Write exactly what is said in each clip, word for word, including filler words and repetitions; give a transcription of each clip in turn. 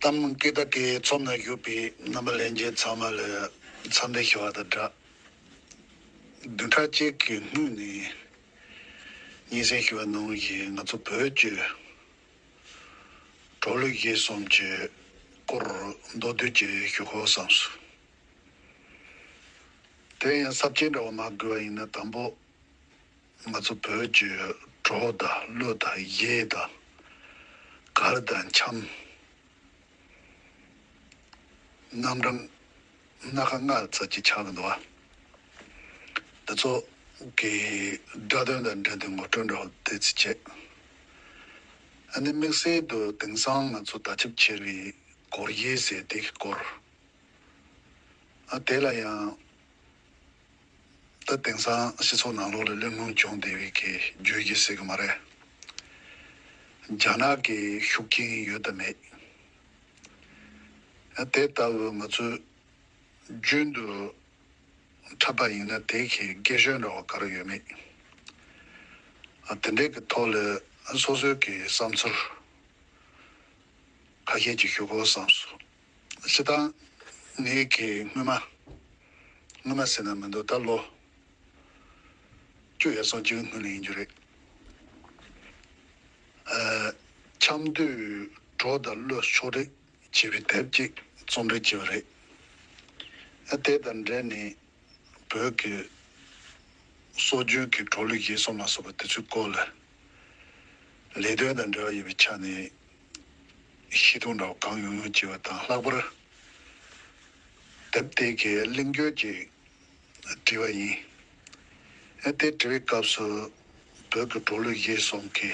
གཏམ་སྐད་བརྡ་སྐད་ཚོམས་ན་བཞུགས་པའི་རྣམ་པ་ལྷན་རྒྱས་ཚང་མ་ལ་འཚམས་འདྲི་ཞུ་བ་དང་སྦྲགས། བདུན་ཕྲག་གཅིག་གི་སྔོན་ནས་སྙན་སེང་ཞུ་བ་ནང་བཞིན་ང་ཚོ་བོད་ཀྱི་གྲོགས་ལུགས་གཞིས་གསུམ་གྱི་སྐོར་མདོར་བསྡུས་ཀྱིས་ཞུ་དགོས་བསམས་སོང་། དེ་ཡང་ས་བཅད་འདྲ་བོ་མ་དགོས་པ་ཡིན་ན། དང་པོ། ང་ཚོ་བོད་ཀྱི་གྲོགས་དང་བློ་དང་གཞས་དང་གར་དང་འཆམ། རྣམ་གྲངས་སྣ་ཁ་ལྔ་ཙམ་ཅིག་ཆགས་ཀྱི་འདུག་བ། འདི་ཚོ་གི་སྒྲ་དོན་དང་འབྲེལ་ཏེ་ངོ་སྤྲོད་འདྲ་བོ་ཏོག་ཙམ་བྱས། ཨ་ནི་དམིགས་བསལ་དུ་དེང་སང་ང་ཚོ་བརྡ་ཁྱབ་ཆེ་བའི་སྒོར་གཞས་ཟེར་དེ་གི་སྐོར། ཨ་དེ་ལ་ཡང་ད་དེང་སང་སྤྱི་ཚོགས་ནང་ལོགས་ལ་གླེང་སློང་བྱུང་བསྡད་པའི་གི་བརྗོད་གཞི་ཟེར་གི་མ་རེད། རྒྱ་ནག་གི་ཤུགས་རྐྱེན་ཡོད་དམ་མེད། ཨ་དེ་ལྟ་བུ་ང་ཚོས་རྒྱུན་དུ་འཁྲབ་པ་ཡིན་ན་དེ་གི་སྐད་ཤོད་འདྲ་བ་ག་རེ་ཡོད་མེད། ཨ་དེ་འདྲའི་གི་ཐོག་ལ་སོ་སོའི་གི་བསམ་ཚུལ་ཁ་ཤས་ཅིག་ཞུ་དགོས་བསམས་སོང་། སྤྱིར་བཏང་ངའི་གི་སྔོན་མ། སྔོན་མ་ཟེར་ན་མི་འདུག་ད་ལོ་བཅུ་ཡར་སོང་ཅིག་སྔོན་ལ་ཡིན་རྒྱུ་རེད། ཨ་འཆམ་དུས་གྲོགས་དང་བློ་ཕྱོགས་སྒྲིག་བྱས་པའི་དེབ་ཅིག་རྩོམ་སྒྲིག་བྱས་པ་རེད། ཨ་དེ་དང་འབྲེལ་ནས་བོད་ཀྱི་སྲོལ་རྒྱུན་གྱི་གྲོགས་ལུགས་གཞིས་གསུམ་ལ་སོགས་པ་དེ་ཚོའི་སྐོར་ལ་ལས་དོན་དང་འབྲེལ་བ་ཡོད་པའི་ཆ་ནས་ཤེས་རྟོགས་འདྲ་བོ་གང་ཡོང་ཡོང་བྱས་པ་དང་། ལྷག་པར་དེབ་དེ་གའི་གླེང་བརྗོད་ཅིག་བྲིས་པ་ཡིན། ཨ་དེ་བྲིས་པའི་སྐབས་སུ་བོད་ཀྱི་གྲོགས་ལུགས་གཞིས་གསུམ་གྱི་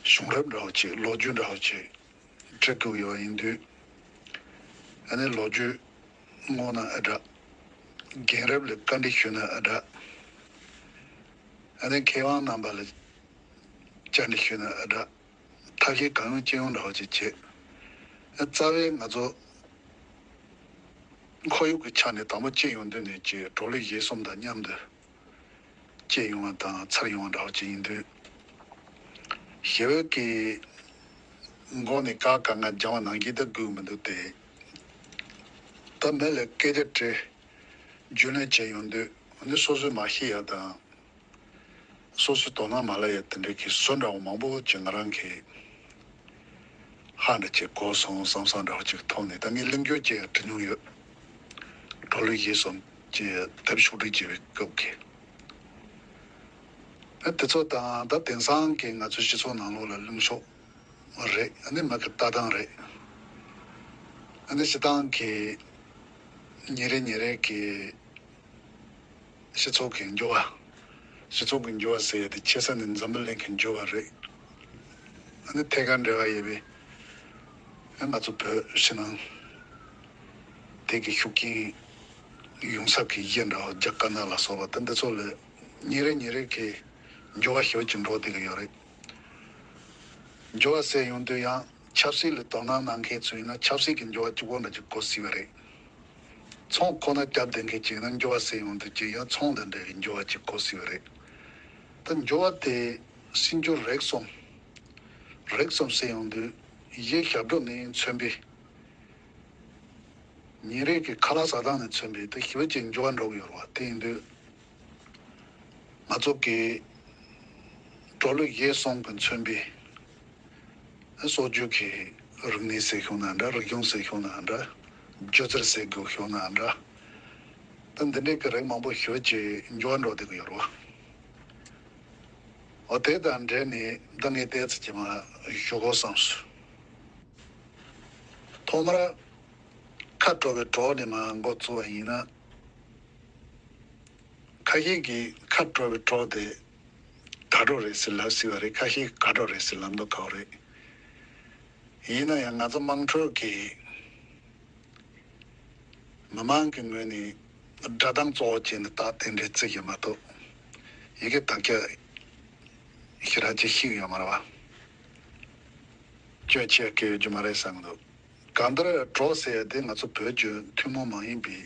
བྱུང་རབས་འདྲ་བོ་ཅིག་ལོ་རྒྱུས་འདྲ་བོ་ཅིག་འབྲི་དགོས་ཡོད་པ་ཡིན་དུས། ཨ་ནི་ལོ་རྒྱུས་བསྔོགས་ན་ཨ་འདྲ། རྒན་རབས་ལ་བཀའ་འདྲི་ཞུས་ན་ཨ་འདྲ། ཨ་ནི་མཁས་དབང་རྣམ་པ་ལ་བཅར་འདྲི་ཞུས་ན་ཨ་འདྲ། ཐབས་ཤེས་གང་ཡོང་ཅི་ཡོང་འདྲ་བོ་ཅིག་བྱས། ཨ་རྩ་བའི་ང་ཚོ་ཁོར་ཡུག་གི་ཆ་ནས་དང་པོ་སྐྱེས་ཡོང་དུས་ནས་ཀྱི་གྲོགས་ལུགས་གཞིས་གསུམ་དང་མཉམ་དུ་སྐྱེས་ཡོང་བ་དང་འཚར་ཡོང་བ་འདྲ་བོ་ཅིག་ཡིན་དུས། ཞི་བའི་གི་མགོ་ནས་ཀ་ཀ་ང་སྦྱང་བ་ནང་བཞིན་ད་དགོས་མི་འདུག་སྟེ། ད་མི་ལ་སྐད་ཆ་དྲིས་རྒྱུས་ལོན་བྱས་ཡོང་དུས་ནི་སོ་སོས་མ་ཤེས་ཡ་དང་། སོ་སོའི་དོ་སྣང་མ་ལ་ཡ་དེ་འདྲའི་གི་བཟོ་འདྲ་བོ་མང་པོ་ཅིག་ང་རང་གི་ཧ་འདྲ་ཅིག་གོ་སོང་བསམ་བསམ་འདྲ་བོ་ཅིག་ཐོག་ནས་ད་ངས་གླེང་བརྗོད་ཅིག་བྲིས་མྱོང་ཡོད། གྲོགས་ལུགས་གཞིས་གསུམ་གྱི་དེབ་ཕྱོགས་སྒྲིག་བྱེད་པའི་སྐབས་ཀྱི། ཨ་དེ་ཚོ་དང་ད་དེང་སང་གི་ང་ཚོའི་སྤྱི་ཚོགས་ནང་ལོགས་ལ་གླེང་ཕྱོགས་རེད། ཨ་ནི་མི་གི་ལྟ་སྟངས་རེད། ཨ་ནི་སྤྱི་བཏང་གི་ཉིན་རེ་ཉིན་རེ་གི་སྤྱི་ཚོགས་ཀྱི་འགྱུར་བ། སྤྱི་ཚོགས་ཀྱི་འགྱུར་བ་ཟེར་ཡ་དེ་ཆེ་ས་ནས་འཛམ་བུ་གླིང་གི་འགྱུར་བ་རེད། ཨ་ནི་ཐད་ཀར་འབྲེལ་བ་ཡོད་པའི་ང་ཚོ་བོད་ཕྱི་ནང་དེ་གི་ཤུགས་རྐྱེན་ཡོང་ས་གི་གཞི་འདྲ་བ་རྒྱ་དཀར་ནག་ལ་སོགས་པ་དེ་འདི་ཚོ་ལ་ཉིན་རེ་ཉིན་རེ་གི་འགྱུར་བ་ཞེ་པོ་ཅིག་འགྲོ་བསྡད་ཀྱི་ཡོད་རེད། འགྱུར་བ་ཟེར་ཡོང་དུས་ཡང་ཆབ་སྲིད་ལ་དོ་སྣང་གནང་མཁན་ཚོ་ཡིན་ན་ཆབ་སྲིད་ཀྱི་འགྱུར་བ་གཅིག་པོ་འདྲ་ཅིག་གོ་སྲིད་པ་རེད། ཚོང་ཁོ་ན་རྒྱབ་བསྡད་མཁན་ཅིག་ཡིན་ན་འགྱུར་བ་ཟེར་ཡོང་དུས་ཅིག་ཡང་ཚོང་དང་འབྲེལ་བའི་འགྱུར་བ་ཅིག་གོ་སྲིད་པ་རེད། ད་འགྱུར་བ་དེ་སྲིད་འགྱུར་རིགས་གསུམ། རིགས་གསུམ་ཟེར་ཡོང་དུས་གཞི་ཞབས་བྲོ་ནས་མཚོན་པའི། ཉིན་རེ་གི་ཁ་ལག་ཟ་སྟངས་ནས་མཚོན་པའི་དེ་ཞེ་པོ་ཅིག་འགྱུར་བ་འགྲོ་གི་ཡོད་རེད་བ། དེ་ཡིན་དུས་ང་ཚོ་གི་གྲོགས་ལུགས་གཞིས་གསུམ་གྱིས་མཚོན་པའི་སྲོལ་རྒྱུན་གྱི་རིག་གནས་ཟེར་ཤོག་ན་འདྲ། རིག་གཞུང་ཟེར་ཤོག་ན་འདྲ། སྒྱུ་རྩལ་ཟེར་དགོས་ཤོག་ན་འདྲ། ད་འདི་འདྲའི་གི་རིགས་མང་པོ་ཞེ་པོ་ཅིག་འགྱུར་བ་འགྲོ་བསྡད་ཀྱི་ཡོད་རེད་བ། འོ་དེ་དང་འབྲེལ་ནས་ད་ངས་ཏོག་ཙམ་ཅིག་མར་ཞུ་དགོས་བསམས་སོང་། ཐོག་མར་ཁ་དྲོ་བའི་གྲོགས་ནས་མར་འགོ་བཙུགས་པ་ཡིན་ན། ཁ་ཤས་ཀྱིས་ཁ་དྲོ་བའི་གྲོགས་དེ་དགའ་གྲོགས་རེད་ཟེར་ལབ་སྲིད་པ་རེད། ཁ་ཤས་ཀྱིས་དགའ་གྲོགས་རེད་ཟེར་ལབ་མདོག་ཁ་པོ་རེད། ཡིན་ན་ཡང་ང་ཚོ་དམངས་ཁྲོད་ཀྱི་མི་མང་གི་ངོས་ནས་སྒྲ་གདངས་གཙོ་བོ་བྱས་ནས་རྟགས་དེ་འདྲའི་བརྩི་གི་མ་གཏོགས། ཡི་གེ་དག་ཆ་ཞེ་དྲག་ཅིག་ཤེས་ཀྱི་ཡོད་མ་རེད་བ། སྐྱོན་ཆེ་བ་སྐྱེ་ཡོད་རྒྱུ་མ་རེད་བསམ་གྱི་འདུག་གང་ལྟར་གྲོགས་ཟེར་ཡ་དེ་ང་ཚོ་བོད་བརྒྱུད་ཐུན་མོང་མ་ཡིན་པའི་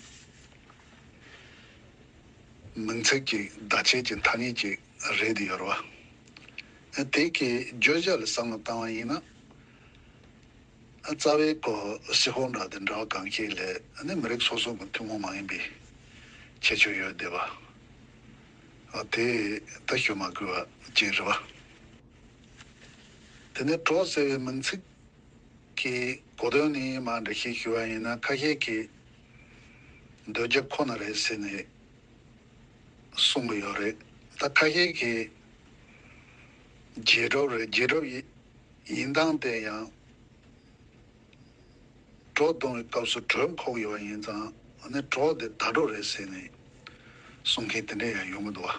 མིང་ཚིག་ཅིག་བརྡ་ཆད་ཀྱི་ཐ་སྙད་ཅིག་རེད་དེ་ཡོད་རེད་བ། དེ་གི་བརྗོད་བྱ་ལ་བསམ་བློ་བཏང་བ་ཡིན་ན། རྩ་བའི་གོ་སི་ཧོ་འདྲ་དེ་འདྲ་བ་གང་ཤེས་ལས་ཨ་ནི་མི་རིགས་སོ་སོ་གི་ཐུན་མོང་མ་ཡིན་པའི་ཁྱད་ཆོས་ཡོད་བསྡད་པ། ཨ་དེ་ད་ཞུ་མ་དགོས་པ་ཅིག་རེད་པ། དེ་ནས་གྲོགས་ཟེར་བའི་མིང་ཚིག་གི་གོ་དོན་ནི་མ་འདྲ་ཞིག་ཞུ་བ་ཡིན་ན། ཁ་ཤས་ཀྱིས་འདོད་རྒྱ་ཁོ་ན་རེད་ཟེར་ནས་གསུང་གི་ཡོད་རེད། ད་ཁ་ཤས་ཀྱིས་རྗེས་གྲོགས་རེད། རྗེས་གྲོགས་ཡི་ཡིན་སྟངས་དེ་ཡང་གྲོགས་བསྡོམས་པའི་སྐབས་སུ་གྲོགས་འཁོར་ཡོད་པ་ཡིན་ཙང་ཨ་ནི་གྲོགས་དེ་ཟླ་གྲོགས་རེད་ཟེར་ནས་གསུང་མཁན་དེ་འདྲ་ཡང་ཡོང་གི་འདུག་བ།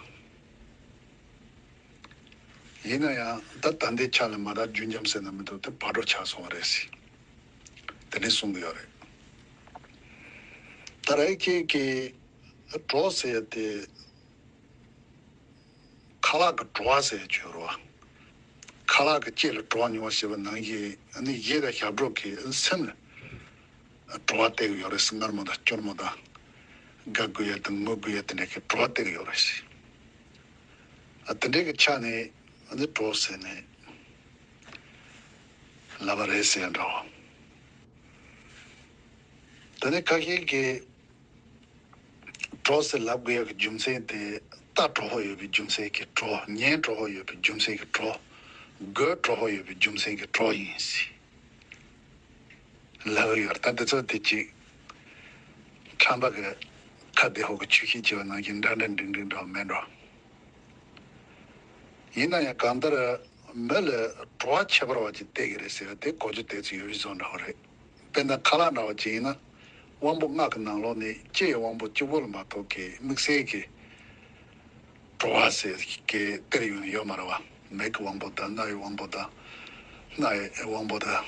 ཡིན་ན་ཡང་ད་ད་ལྟའི་ཆ་ལ་མ་དག་རྒྱུན་འབྱམས་ཟེར་ན་མི་འདུག་དེ་བག་གྲོ་ཆགས་སོང་བ་རེད་ཟེར། དེ་འདྲ་གསུང་གི་ཡོད་རེད། ད་རེས་ཁྱེད་ཀྱིས་གྲོགས་ཟེར་ཡ་དེ་ཁ་ལག་གི་བྲོ་བ་ཟེར་ཡ་ཅིག་ཡོད་རེད་བ། ཁ་ལག་གི་ལྕེ་ལ་བྲོ་བ་མྱོང་བ་ཞེས་པ་ནང་བཞིན་ཨ་ནི་གཞས་དང་ཞབས་བྲོ་གིས་སེམས་ལ་བྲོ་བ་སྟེར་གི་ཡོད་རེད་ཟེར། མངར་མོ་དང་སྐྱུར་མོ་དང་དགའ་དགོས་ཡ་དང་ངུ་དགོས་ཡ་དེ་འདྲ་གི་བྲོ་བ་སྟེར་གི་ཡོད་རེད་ཟེར། ཨ་དེ་འདྲའི་གི་ཆ་ནས་ཨ་ནི་གྲོགས་ཟེར་ནས་ལབ་པ་རེད་ཟེར་ཡ་འདྲ་བོ། དེ་ནས་ཁ་ཤས་ཀྱིས་གྲོགས་ཟེར་ལབ་དགོས་ཡ་གི་རྒྱུ་མཚན་དེ་ལྟ་གྲོགས་པོ་ཡོད་པའི་རྒྱུ་མཚན་གྱིས་གྲོགས། ཉན་གྲོགས་པོ་ཡོད་པའི་རྒྱུ་མཚན་གྱིས་གྲོགས། དགོད་གྲོགས་པོ་ཡོད་པའི་རྒྱུ་མཚན་གྱིས་གྲོགས་ཡིན་ཟེར། ལབ་ཡོད། ད་འདི་ཚོ་དེ་གཅིག་ཁྲམ་པ་གི་ཁ་བདེ་ཧོ་གི་ཆུ་ཤེལ་བྱེད་པ་ནང་བཞིན་འདྲ་འདྲ་འགྲིག་འགྲིག་འདྲ་བ་མེད་འགྲོ། ཡིན་ན་ཡང་གང་ལྟར་མི་ལ་བྲོ་བ་ཁྱད་པར་བ་ཅིག་སྟེར་གི་རེད་ཟེར་བ་དེ་གོ་རྒྱུ་དེ་ཚོ་ཡོད་རེད་བཟོ་འདྲ་བ་རེད། དཔེར་ན་ཁ་ལག་འདྲ་བ་ཅིག་ཡིན་ན་དབང་པོ་ལྔ་གི་ནང་ལོགས་ནས་ལྕེ་ཡི་དབང་པོ་གཅིག་པོ་ལ་མ་གཏོགས་ཀྱི་དམིགས་བསལ་གྱི་བྲོ་བ་ཟེར་གི་སྟེར་ཡོང་ཡོད་མ་རེད་བ། མིག་གི་དབང་པོ་དང་རྣ་བའི་དབང་པོ་དང་སྣ་ཡི་དབང་པོ་དང་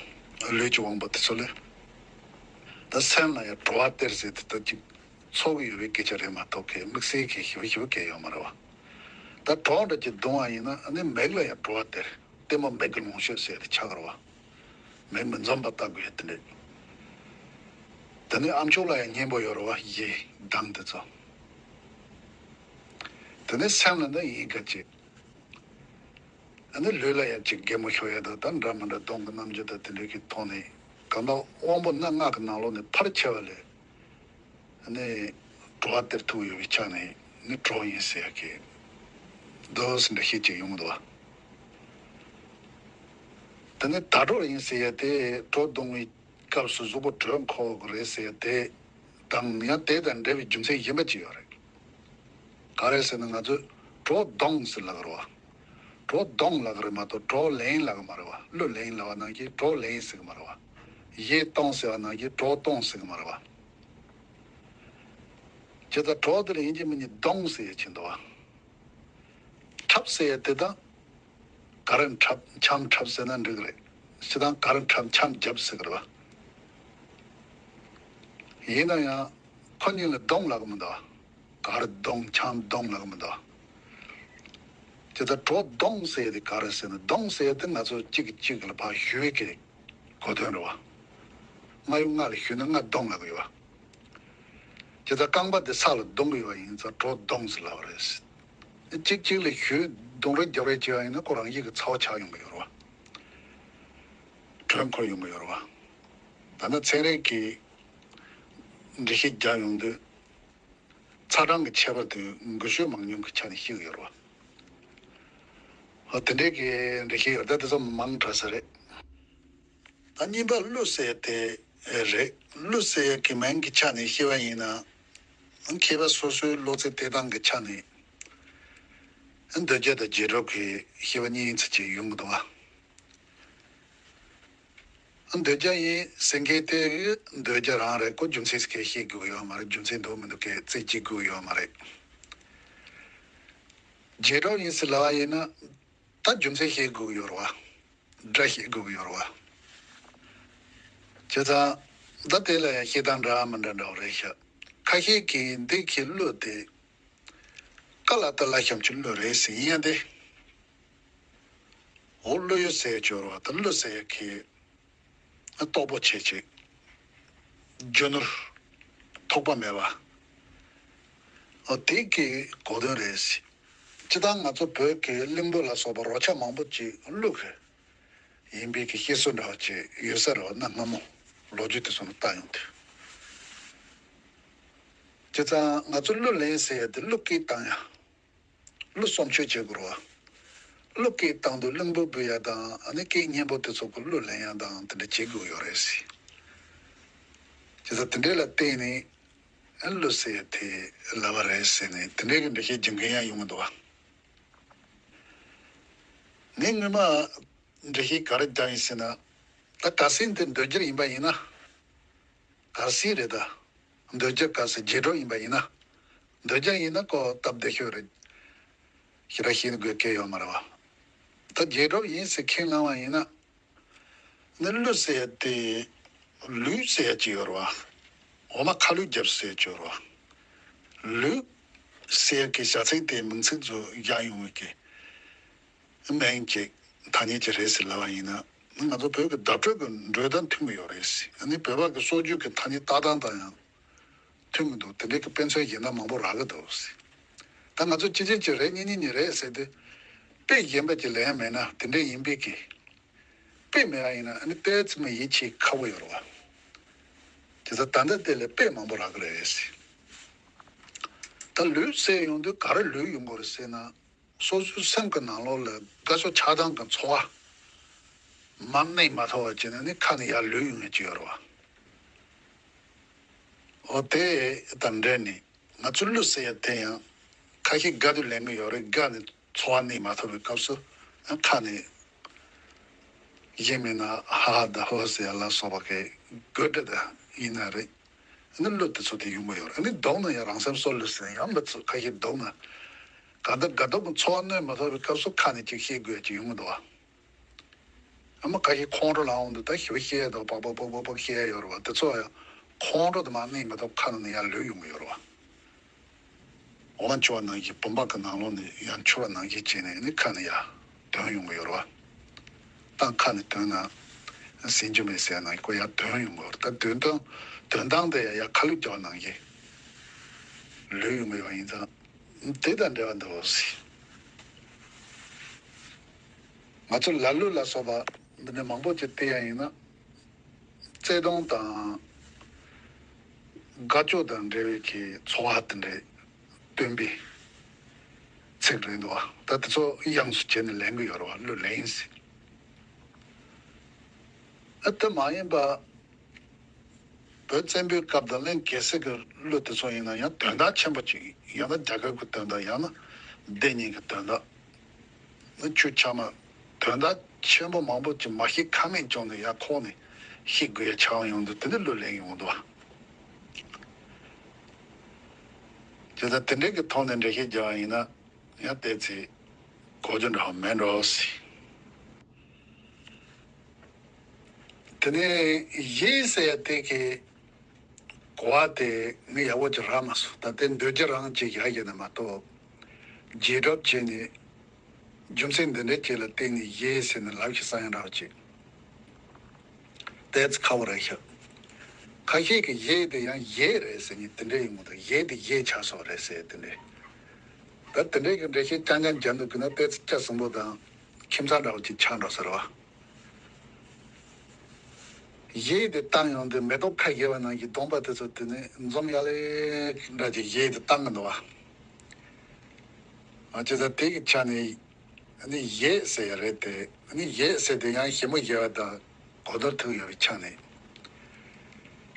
ལུས་ཀྱི་དབང་པོ་དེ་ཚོ་ལས། ད་སེམས་ལ་ཡང་བྲོ་བ་སྟེར་ཟེར་དེ་ད་ཅིག་ཚོགས་ཀྱི་ཡོད་པའི་སྐད་ཆ་རེད་མ་གཏོགས་གི་དམིགས་བསལ་གྱི་ཞིབ་ཞིབ་སྐད་ཡོད་མ་རེད་བ། ད་གྲོགས་འདྲ་ཅིག་བརྡུང་བ་ཡིན་ན་ཨ་ནི་མིག་ལ་ཡང་བྲོ་བ་སྟེར། ལྟད་མོ་མིག་གི་ལོངས་སྤྱོད་ཟེར་དེ་ཆགས་ཀྱི་རེད་བ། མིག་མི་འཛུམ་པ་ལྟ་དགོས་ཡ་དེ་འདྲས། དེ་ནས་ཨ་མཆོག་ལ་ཡང་སྙན་པོ་ཡོད་རེད་བ། གཞས་གདངས་དེ་ཚོ། དེ་ནས་སེམས་ལ་ནི་ཡིན་ག་ཅིག་ཨ་ནི་ལུས་ལ་ཡང་ཅིག་གད་མོ་ཤོར་ཡ་དང་ད་འདྲ་མི་འདྲ་གདོང་གི་རྣམ་འགྱུར་དང་དེ་འདྲའི་གི་ཐོག་ནས་གང་ལྟར་དབང་པོ་སྣ་ལྔ་གི་ནང་ལོགས་ནས་ཕར་ཆེ་བ་ལས་ཨ་ནི་བྲོ་བ་སྟེར་ཐུབ་ཡོད་པའི་ཆ་ནས་ནི་གྲོགས་ཡིན་ཟེར་ཡ་གི་འདུག་སེ་འདྲ་བཤད་ཀྱི་ཡོང་གི་འདུག་བ། དེ་ནས་ཟླ་གྲོགས་ཡིན་ཟེར་ཡ་དེ་གྲོགས་བརྡུང་བའི་སྐབས་སུ་གཟུགས་པོ་དྲོད་འཁོར་དགོས་རེད་ཟེར་ཡ་དེ་དང་ཡང་དེ་དང་འབྲེལ་བའི་རྒྱུ་མཚན་གཞན་པ་ཅིག་ཡོད་རེད། ག་རེ་ཟེར་ན་ང་ཚོས་གྲོགས་བརྡུང་ཟེར་ལབ་ཀྱི་རེད་བ། གྲོགས་བརྡུང་ལབ་ཀྱི་རེད་མ་གཏོགས་གྲོགས་ལེན་ལབ་ཀྱི་མ་རེད་བ། གླུ་ལེན་ལབ་པ་ནང་བཞིན་གྲོགས་ལེན་ཟེར་གྱི་མ་རེད་བ། གཞས་གཏོང་ཟེར་བ་ནང་བཞིན་གྲོགས་གཏོང་ཟེར་གྱི་མ་རེད་བ། བྱས་ཙང་གྲོགས་དེ་ལ་དབྱིན་ཇིའི་མིང་ནས་བརྡུང་ཟེར་ཡ་ཅིག་འདུག་བ། འཁྲབ་ཟེར་ཡ་དེ་དང་གར་འཁྲབ་འཆམ་འཁྲབ་ཟེར་ན་འགྲིག་གི་རེད། སྤྱིར་བཏང་གར་འཁྲབ་འཆམ་རྒྱབ་ཟེར་གྱི་རེད་བ། ཡིན་ན་ཡང་ཁོ་གཉིས་ལ་བརྡུང་ལབ་ཀྱི་མི་འདུག་བ། གར་བརྡུང་འཆམ་བརྡུང་ལབ་ཀྱི་མི་འདུག་བ། དེ་ལྟར་གྲོགས་བརྡུང་ཟེར་ཡ་དེ་ག་རེ་ཟེར་ན། བརྡུང་ཟེར་ཡ་དེ་ང་ཚོ་གཅིག་གིས་གཅིག་ལ་ཕར་གཞུ་ཡ་གི་གོ་དོན་རེད་བ། རྔ་ཡབ་རྔ་ལ་གཞུས་ན་རྔ་བརྡུང་ལབ་ཀྱི་ཡོད་བ། དེ་ལྟར་རྐང་པ་དེ་ས་ལ་བརྡུང་གི་ཡོད་བ་ཡིན་ཙང་གྲོགས་བརྡུང་ཟེར་ལབ་པ་རེད། གཅིག་གཅིག་ལ་གཞུ་བརྡུང་རེས་རྒྱབ་རེས་བྱས་པ་ཡིན་ན་ཁོ་རང་ཡིད་ཀྱི་ཚ་བ་ཆགས་ཡོང་གི་ཡོད་རེད་བ། དྲོད་འཁོར་ཡོང་གི་ཡོད་རེད་བ། ད་ནི་ཚན་རིག་གི་འགྲེལ་བཤད་རྒྱག་ཡོང་དུས། ཚ་གྲང་གི་ཁྱད་པར་དེ་འགུལ་སྐྱོད་མང་ཉུང་གི་ཆ་ནས་ཤེས་ཀྱི་ཡོད་རེད་བ། ཨ་དེ་འདྲའི་གི་འགྲེལ་བཤད་ཡོད་རེད། ད་དེ་ཚོ་མང་དྲགས་ས་རེད། ད་གཉིས་པ་གླུ་ཟེར་དེ་རེད། གླུ་ཟེར་གི་མིང་གི་ཆ་ནས་བཤད་པ་ཡིན་ན། མཁས་པ་སོ་སོའི་བློ་རྩེ་གཏད་སྟངས་ཀྱི་ཆ་ནས་འདོད་རྒྱལ་དང་རྗེས་གྲོགས་ཀྱི་བཤད་པ་གཉིས་ཚིག་ཅིག་ཡོང་གི་འདུག་བ། འདོད་རྒྱལ་ཡིན་ཟེར་མཁན་དེ་འདོད་རྒྱལ་རང་རེད། ཁོ་རྒྱུ་མཚན་ཟེར་མཁན་བཤད་དགོས་ཀྱི་ཡོད་མ་རེད། རྒྱུ་མཚན་འདུག་མི་འདུག་གི་རྩད་གཅོད་དགོས་ཀྱི་ཡོད་མ་རེད། རྗེས་གྲོགས་ཡིན་ཟེར་ལབ་པ་ཡིན་ན་ད་རྒྱུ་མཚན་བཤད་དགོས་ཀྱི་ཡོད་རེད་བ། སྒྲ་བཤད་དགོས་ཀྱི་ཡོད་རེད་བ། བྱས་ཙང་ད་དེ་ལ་ཡང་བཤད་སྟངས་འདྲ་མི་འདྲ་འདྲ་བོ་རེད་ཤག་ཁ་ཤས་ཀྱིས་འདི་གི་གླུ་དེ་ཀ་ལ་ཏ་ལ་ཤམ་གྱི་གླུ་རེད་ཟེར། ཡིན་ཡང་དེ་འོ་གླུ་ཡོད་ཟེར་ཡ་ཅིག་ཡོད་རེད་བ། ད་གླུ་ཟེར་ཡ་གི་སྟོབས་པོ་ཆེ་ཅིག་རྒྱུ་ནོར་ཐོགས་པ་མེད་པ། འོ་དེ་གི་གོ་དོན་རེད་ཟེར། སྤྱིར་བཏང་ང་ཚོ་བོད་ཀྱི་གླིང་བུ་ལ་སོགས་པ་རོལ་ཆ་མང་པོ་ཅིག་གླུ་གི་ ཡིན་པའི་གི་བཤད་སྲོལ་འདྲ་བ་ཅིག་ཡོད་ས་རེད་བ། གནའ་སྔ་མོ་ལོ་རྒྱུས་དེ་ཚོ་ནས་བལྟ་ཡོང་དུས། བྱས་ཙང་ང་ཚོ་གླུ་ལེན་ཟེར་ཡ་དེ་གླུ་སྐད་བཏང་ཡ། གླུ་གསུམ་ཆོས་བྱེད་དགོས་རེད་བ། གླུ་སྐད་བཏང་དུས་གླིང་བུ་འབུད་ཡ་དང་ཨ་ནི་སྐད་སྙན་པོ་དེ་ཚོ་གི་གླུ་ལེན་ཡ་དང་དེ་འདྲ་བྱེད་དགོས་ཡོད་རེད་ཟེར། བྱས་ཙང་དེ་འདྲ་ལ་བརྟེན་ནས་གླུ་ཟེར་ཡ་དེ་ལབ་པ་རེད་ཟེར་ནས་དེ་འདྲའི་གི་འགྲེལ་བཤད་རྒྱག་མཁན་ཡང་ཡོང་གི་འདུག་བ། ངས་སྔོན་མ་འགྲེལ་བཤད་ག་རེ་རྒྱག་ཡིན་ཟེར་ན། ད་གལ་སྲིད་འདི་འདོད་རྒྱལ་ཡིན་པ་ཡིན་ན། གལ་སྲིད་རེད་ད། འདོད་རྒྱལ་གལ་སྲིད་རྗེས་གྲུབ་ཡིན་པ་ཡིན་ན། འདོད་རྒྱལ་ཡིན་ན་ཁོ་སྟབས་བདེ་ཤོས་རེད། ཞེ་དྲག་བཤད་དགོས་སྐལ་ཡོད་མ་རེད་བ། ད་རྗེས་གྲུབ་ཡིན་ཟེར་ཁས་བླངས་པ་ཡིན་ན། ནི་གླུ་ཟེར་ཡ་དེ། ལུས་ཟེར་ཡ་ཅིག་ཡོད་རེད་བ། འོ་མ་ཁ་ལུད་རྒྱབ་ཟེར་ཡ་ཅིག་ཡོད་རེད་བ། ལུས་ཟེར་ཡ་གི་བྱ་ཚིག་དེ་མིང་ཚིག་ཚོ་བཞག་ཡོང་བའི་གི་མིང་ཅིག་ཐ་སྙད་ཅིག་རེད་ཟེར་ལབ་པ་ཡིན་ན། ང་ཚོ་བོད་ཀྱི་བརྡ་སྤྲོད་ཀྱི་འགྲོས་དང་མཐུན་གྱི་ཡོད་རེད་ཟེར། ཨ་ནི་བོད་པ་གི་སྲོལ་རྒྱུན་གྱི་ཐ་སྙད་བཏགས་སྟངས་དང་ཡང་མཐུན་གྱི་འདུག་དེ་འདྲའི་གི་དཔེ་མཚོན་གཞན་དག་མང་པོ་རག་གི་འདུག་ཟེར། ད་ང་ཚོ་ཅི་བྱེད་ཅི་རེད་གཉིས་གཉིས་གཉིས་རེད་ཟེར་དུས། དཔེ་གཞན་པ་ཅིག་ལེན་མེད་ན་དེ་འདྲ་ཡིན་པའི་གི་དཔེ་མེད་པ་ཡིན་ན་ཨ་ནི་ཏོག་ཙམ་ཡིད་ཆེས་ཁག་པོ་ཡོད་རེད་བ། དེ་ཚོ་ད་ལྟ་དེ་ལས་དཔེ་མང་པོ་རག་གི་རེད་ཟེར། ད་ལུས་ཟེར་ཡོང་དུས་ག་རེ་ལུས་ཡོང་གི་རེད་ཟེར་ན། སོ་སོའི་སེམས་ཀྱི་ནང་ལོགས་ལ་དགའ་ཕྱོགས་ཆགས་སྡང་གི་ཚོར་བ་མར་གནས་མ་ཐུབ་པ་བྱས་ན་ནི་ཁ་ནས་ཡར་ལུས་ཡོང་ཡ་ཅིག་ཡོད་རེད་བ། འོ་དེ་དང་འབྲེལ་ནས་ང་ཚོ་གླུ་ཟེར་ཡ་དེ་ཡང་ཁ་ཤས་དགའ་དུས་ལེན་གྱི་ཡོད་རེད། དགའ་ནས་ཚོར་བ་གནས་མ་ཐུབ་པའི་སྐབས་སུ་ཁ་ནས་གཞན་མིན་ན་ཧ་ཧ་ད་ཧོ་ཟེར་ཡ་ལ་སོགས་པ་གི་དགོད་བྲོ་དང་ཡིན་ན་རེད། ཨ་ནི་གླུ་དེ་ཚོ་དེ་ཡོང་གི་ཡོད་རེད། ཨ་ནི་སྡུག་ན་ཡང་རང་སེམས་གསོ་གླུ་ཟེར་ཡང་མི་ཚོ་ཁ་ཤས་སྡུག་ན། གང་ལྟར་དགའ་སྡུག་གི་ཚོར་བ་གནས་མ་ཐུབ་པའི་སྐབས་སུ་ཁ་ནས་ཅིག་བཤད་དགོས་ཅིག་ཡོང་གི་འདུག་བ། ཨ་མ་ཁ་ཤས་ཁོང་ཁྲོ་ལངས་འོང་དུས་ད་ཞེ་པོ་བཤད་ཡ་འདུག་པག་པག་པག་པག་པག་བཤད་ཡ་ཡོད་རེད་བ། དེ་ཚོ་ཡང་ཁོང་ཁྲོ་དེ་མར་གནས་མ་ཐུབ་ཁ་ནང་ནས་ཡར་ལུད་ཡོང་གི་ཡོད་རེད་བ། འོ་མ་འཆི་བ་ནང་བཞིན་བུམ་པ་གི་ནང་ལོགས་ནས་ཡར་འཆི་བ་ནང་བཞིན་བྱས་ནས་ནི་ཁ་ནས་ཡར་དོན་ཡོང་གི་ཡོད་རེད་བ། ད་ཁ་ནས་དོན་ན་ཟིན་རྒྱུ་མེད་ཟེར་ཡ་ནང་བཞིན་ཁོ་ཡར་དོན་ཡོང་གི་ཡོད་རེད། ད་དོན་དང་དོན་སྟངས་དེ་ཡང་ཡར་ཁ་ལུད་རྒྱག་པ་ནང་བཞིན་ལུད་ཡོང་གི་ཡོད་པ་ཡིན་ཙང་། དེ་དང་འབྲེལ་བ་འདུག་ཟེར། ང་ཚོ་ལ་གླུ་ལ་སོགས་པ་འདི་འདྲ་མང་པོ་ཅིག་བལྟས་ཡ་ཡིན་ན། བརྩེ་དུང་དང་དགའ་སྐྱོ་དང་འབྲེལ་བའི་གི་ཚོར་བ་དེ་འདྲའི་སྟོན་པའི་ཚིག་རེད་འདུག་བ། ད་དེ་ཚོ་དབྱངས་སུ་བྱས་ནས་ལེན་གི་ཡོད་རེད་བ། གླུ་ལེན་ཟེར། ཨ་དེ་མ་ཡིན་པ། བོད་བཙན་པོའི་སྐབས་དང་ལྷན་རྒྱལ་སྲིད་ཀྱི་གླུ་དེ་ཚོ་ཡིན་ན་ཡང་དོན་དག་ཆེན་པོ་ཅིག་ཡང་ན་རྒྱལ་ཁབ་ཀྱི་དོན་དག་ཡང་ན་སྡེ་གཉིས་ཀྱི་དོན་དག་ནི་ཆུ་ཆ་མ་དོན་དག་ཆེན་པོ་མང་པོ་ཅིག་མ་ཤེས་ཁ་མེད་བྱུང་ནས་ཡར་ཁོག་ནས་ཤེས་དགོས་ཡ་ཆགས་ཡོང་དུས་དེ་ནི་གླུ་ལེན་ཡོང་འདུག་བ། དེ་ལྟར་དེ་འདྲའི་གི་ཐོག་ནས་འགྲེལ་བཤད་རྒྱག་པ་ཡིན་ན་ཡང་ཏོག་ཙམ་གོ་རྒྱུ་འདྲ་བ་མེད་འགྲོ་ཟེར། དེ་ནས་ཡེ་ཟེར་ཡ་དེ་གི་གོ་བ་དེ་ངས་ཡག་པོ་ཅིག་རག་མ་སོང་། ད་དེ་འདོད་རྒྱལ་རང་ཅིག་ཡག་ཡིན་ན་མ་གཏོགས། རྗེས་གྲུབ་བྱས་ནས་རྒྱུ་མཚན་འདི་འདྲའི་ཅིག་ལ་བརྟེན་ནས་ཡེ་ཟེར་ནས་ལབ་ཤེས་ས་ཡང་འདྲ་བ་ཅིག་ཏོག་ཙམ་ཁག་པོ་རེད་ཤག་ཁ་ཤས་ཀྱིས་ཡེ་དེ་ཡང་ཡེ་རེད་ཟེར་ནས་དེ་འདྲའི་ཡོང་གི་འདུག་ཡེ་དེ་ཡེ་ཆགས་སོང་རེད་ཟེར་དེ་འདྲའི། ད་དེ་འདྲའི་གི་འགྲེལ་བཤད་རྐྱང་རྐྱང་རྒྱག་འདུག་གི་ན་ཏོག་ཙམ་སྐྱ་སྲིན་པོ་དང་ཁྱིམ་ཚང་འདྲ་བོ་ཅིག་ཆགས་འགྲོ་ཟེར་བ། ཡེ་དེ་བཏང་ཡོང་དུས་མེ་ཏོག་ཁ་བཞད་པ་ནང་བཞིན་གདོང་པ་དེ་ཚོ་དེ་ནས་འཛུམ་ཡག་ལེ་འདྲ་ཅིག་ཡེ་དེ་བཏང་གི་འདུག་བ། ཨ་ཅེ་ད་དེ་གི་ཆ་ནས་ཨ་ནི་ཡེ་ཟེར་ཡ་རེད་དེ། ཨ་ནི་ཡེ་ཟེར་དེ་ཡང་ཞིབ་མོ་བཞག་པ་དང་གོ་བསྡུར་ཐུབ་ཡོད་པའི་ཆ་ནས་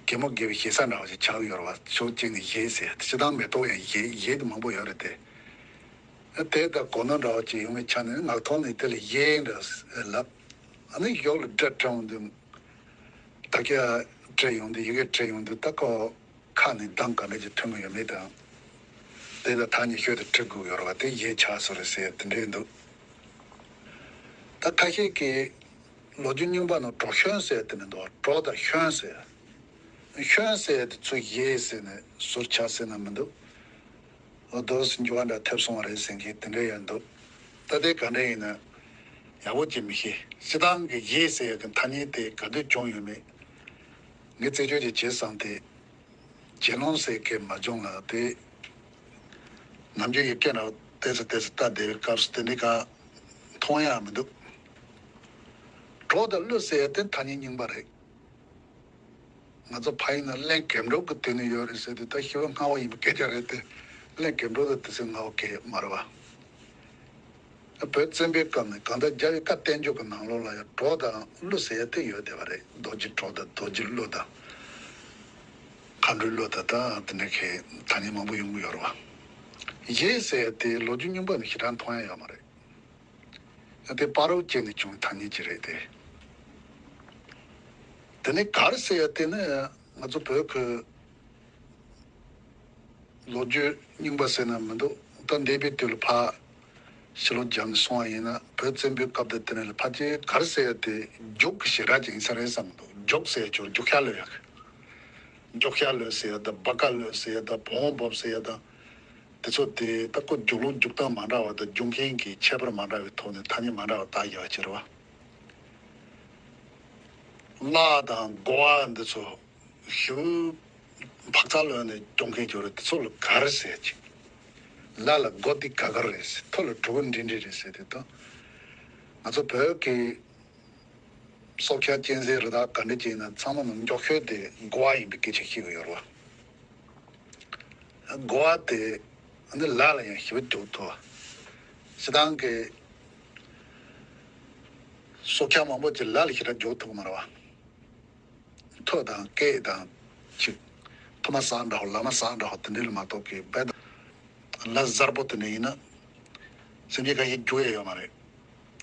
གད་མོ་དགེ་བའི་ཞེ་ས་འདྲ་བ་ཞིག་ཆགས་ཡོད་རེད་བ། ཕྱོགས་གཅིག་ནས་ཡེ་ཟེར་ཡ་དེ་སྤྱིར་བཏང་མེ་ཏོག་ཡང་ཡེ་ཡེ་དེ་མང་པོ་ཡོད་རེད་དེ། ཨ་དེ་ལྟར་གོ་ནོར་འདྲ་བ་ཅིག་ཡོང་བའི་ཆ་ནས་ངག་ཐོག་ནས་དེ་ལ་ཡེ་འདྲ་ལབ། ཨ་ནི་གཞུག་ལ་སྒྲ་བྲལ་འོང་དུས། ད་སྐད་བྲལ་ཡོང་དུས་ཡི་གེ་བྲལ་ཡོང་དུས་ད་ཁོ་ཁ་ནས་གདངས་ག་འདྲ་ཅིག་ཐོན་གི་ཡོད་མེད་དང་། དེ་ལ་ཐག་ཉེ་ཤོས་དེ་འབྲི་དགོས་ཡོད་རེད་བ། དེ་ཡེ་ཆགས་སོང་རེད་ཟེར་དེ་འདྲས་འདུག་ད་ཁ་ཤས་ཀྱིས་ལོ་རྒྱུས་རྙིང་པ་ནང་གྲོགས་ཤོན་ཟེར་དེ་ནི་འདུག་གྲོགས་དང་ཤོན་ཟེར། ཤོན་ཟེར་དེ་ཚུར་ཡེ་ཟེར་ནས་ཟུར་ཆག་ཟེར་ན་མི་འདུག་འོ་དོ་སེ་འགྱུར་བ་འདྲ་ཐེབས་སོང་བ་རེད་ཟེར་མཁན་དེ་འདྲ་ཡང་འདུག་ད་ལྟའི་ག་འདྲ་ཡིན་ན་ཡག་པོ་ཅིག་མི་ཤེས། སྤྱིར་བཏང་གི་ཡེ་ཟེར་ཡག་གི་ཐ་སྙད་དེ་ག་དུས་བྱུང་ཡོད་མེད་ངས་རྩད་གཅོད་ཅིག་བྱེད་བསམ་སྟེ། ཇེ་ལོང་ཟེར་མཁན་མ་བྱུང་ལ་དེ། ནམ་རྒྱུན་ཡི་གེ་འདྲ་བོ་ཏོག་ཙམ་ཏོག་ཙམ་ལྟ་བསྡད་པའི་སྐབས་སུ་དེ་འདྲའི་གང་མཐོང་ཡག་མི་འདུག་གྲོགས་དང་བློ་ཟེར་ཡ་དེ་ཐ་སྙད་རྙིང་པ་རེད། ང་ཚོ་ཕ་ཡུལ་ན་གླེན་གེམ་འགྲོ་གི་དོན་ནི་ཡོད་རེད་ཟེར་དུས་ད་ཞི་བ་སྔ་བ་ཡིན་པའི་སྐད་ཆ་རེད་དེ། གླེན་གེམ་འགྲོ་དང་དེ་ཚོའི་སྔ་བ་སྐད་མ་རེད་བ། བོད་བཙན་པོའི་སྐབས་ནས་གང་ལྟར་རྒྱལ་བའི་བཀའ་བསྟན་འགྱུར་གྱི་ནང་ལོགས་ལ་ཡང་གྲོགས་དང་བློ་ཟེར་ཡ་དེ་ཡོད་བསྡད་པ་རེད། རྡོ་རྗེ་གྲོགས་དང་རྡོ་རྗེ་བློ་དང་། མཁའ་འགྲོའི་བློ་དང་ད་དེ་འདྲ་གི་ཐ་སྙད་མང་པོ་ཡོང་གི་ཡོད་རེད་བ། གཞས་ཟེར་ཡ་དེ་ལོ་རྒྱུས་རྙིང་པ་ནས་ཞེ་དྲག་མཐོང་ཡ་ཡོད་མ་རེད། ཡང་དེ་སྤ་རོ་བཅས་ནས་བྱུང་བའི་ཐ་སྙད་ཅིག་རེད་དེ། དེ་ནས་གར་ཟེར་ཡ་དེ་ནི་ང་ཚོ་བོད་ཀྱི་ལོ་རྒྱུས་རྙིང་པ་ཟེར་ན་མི་འདུག་ད་འདས་པའི་དུས་ལ་ཕར་ཕྱི་ལོགས་རྒྱབ་ནས་སོང་བ་ཡིན་ན་བོད་བཙན་པོའི་སྐབས་དང་དེ་ནས་ལ་ཕལ་ཆེར་གར་ཟེར་ཡ་དེ་རྒྱུག་གི་ཞེ་དྲག་ཅིག་ཡིན་ས་རེད་བསམ་གི་འདུག་རྒྱུག་ཟེར་ཡ་ཅིག་རྒྱུག་ཤར་ལོས་ཡག་རྒྱུག་ཤར་ལོས་ཟེར་ཡ་དང་སྦ་ཀ་ལོས་ཟེར་ཡ་དང་བོང་བོ་བབས་ཟེར་ཡ་དང་། དེ་ཚོ་དེ་ད་ཁོ་རྒྱུག་ལུགས་རྒྱུག་སྟངས་མ་འདྲ་བ་དང་རྒྱུག་མཁན་གྱི་ཁྱད་པར་མ་འདྲ་བའི་ཐོག་ནས་ཐ་སྙད་མ་འདྲ་བ་བཏགས་ཡོད་པ་ཕྱིར་བ། གླ་དང་གོ་བ་འདི་ཚོ་ཞིབ་འཕག་འཚག་ལོན་ནས་རྒྱུག་མཁན་ཅིག་རེད། དེ་ཚོ་ལ་གར་ཟེར་ཅིག་ལ་ལ་གོ་འདི་ག་ག་རེད་ཟེར། ཐོ་ལ་གྲུ་གུ་འདྲི་འདྲི་རེད་ཟེར་དེ་དང་། ང་ཚོ་བོད་ཀྱི་སྲོག་ཆགས་གཅན་གཟན་རི་དྭགས་ག་འདྲ་ཅིག་ཡིན་ན་ཚང་མ་ནང་མགྱོགས་ཤོས་དེ་དགོ་བ་ཡིན་པའི་སྐད་ཆ་བཤད་ཀྱི་ཡོད་རེད་བ། དགོ་བ་དེ་ནི་ལ་ལ་ཡང་ཞིབ་འཇུག་ཐུབ། སྤྱིར་བཏང་གི་སྲོག་ཆགས་མང་པོ་ཅིག་ལ་ལ་ཞིབ་ཕྲ་འཇུག་ཐུབ་ཀྱི་མ་རེད་བ། ཐོ་དང་སྐད་དང་ཅིག་ཐོ་མ་ཟ་འདྲ་བོ་ལ་མ་ཟ་འདྲ་བོ་དེ་འདྲ་ལ་མ་གཏོགས་ཀྱི་བད་ལ་གཟར་པོ་དེ་འདྲ་ཡིན་ན་སེམས་ཅན་ཁ་ཤས་རྒྱུག་ཡས་ཡོད་མ་རེད།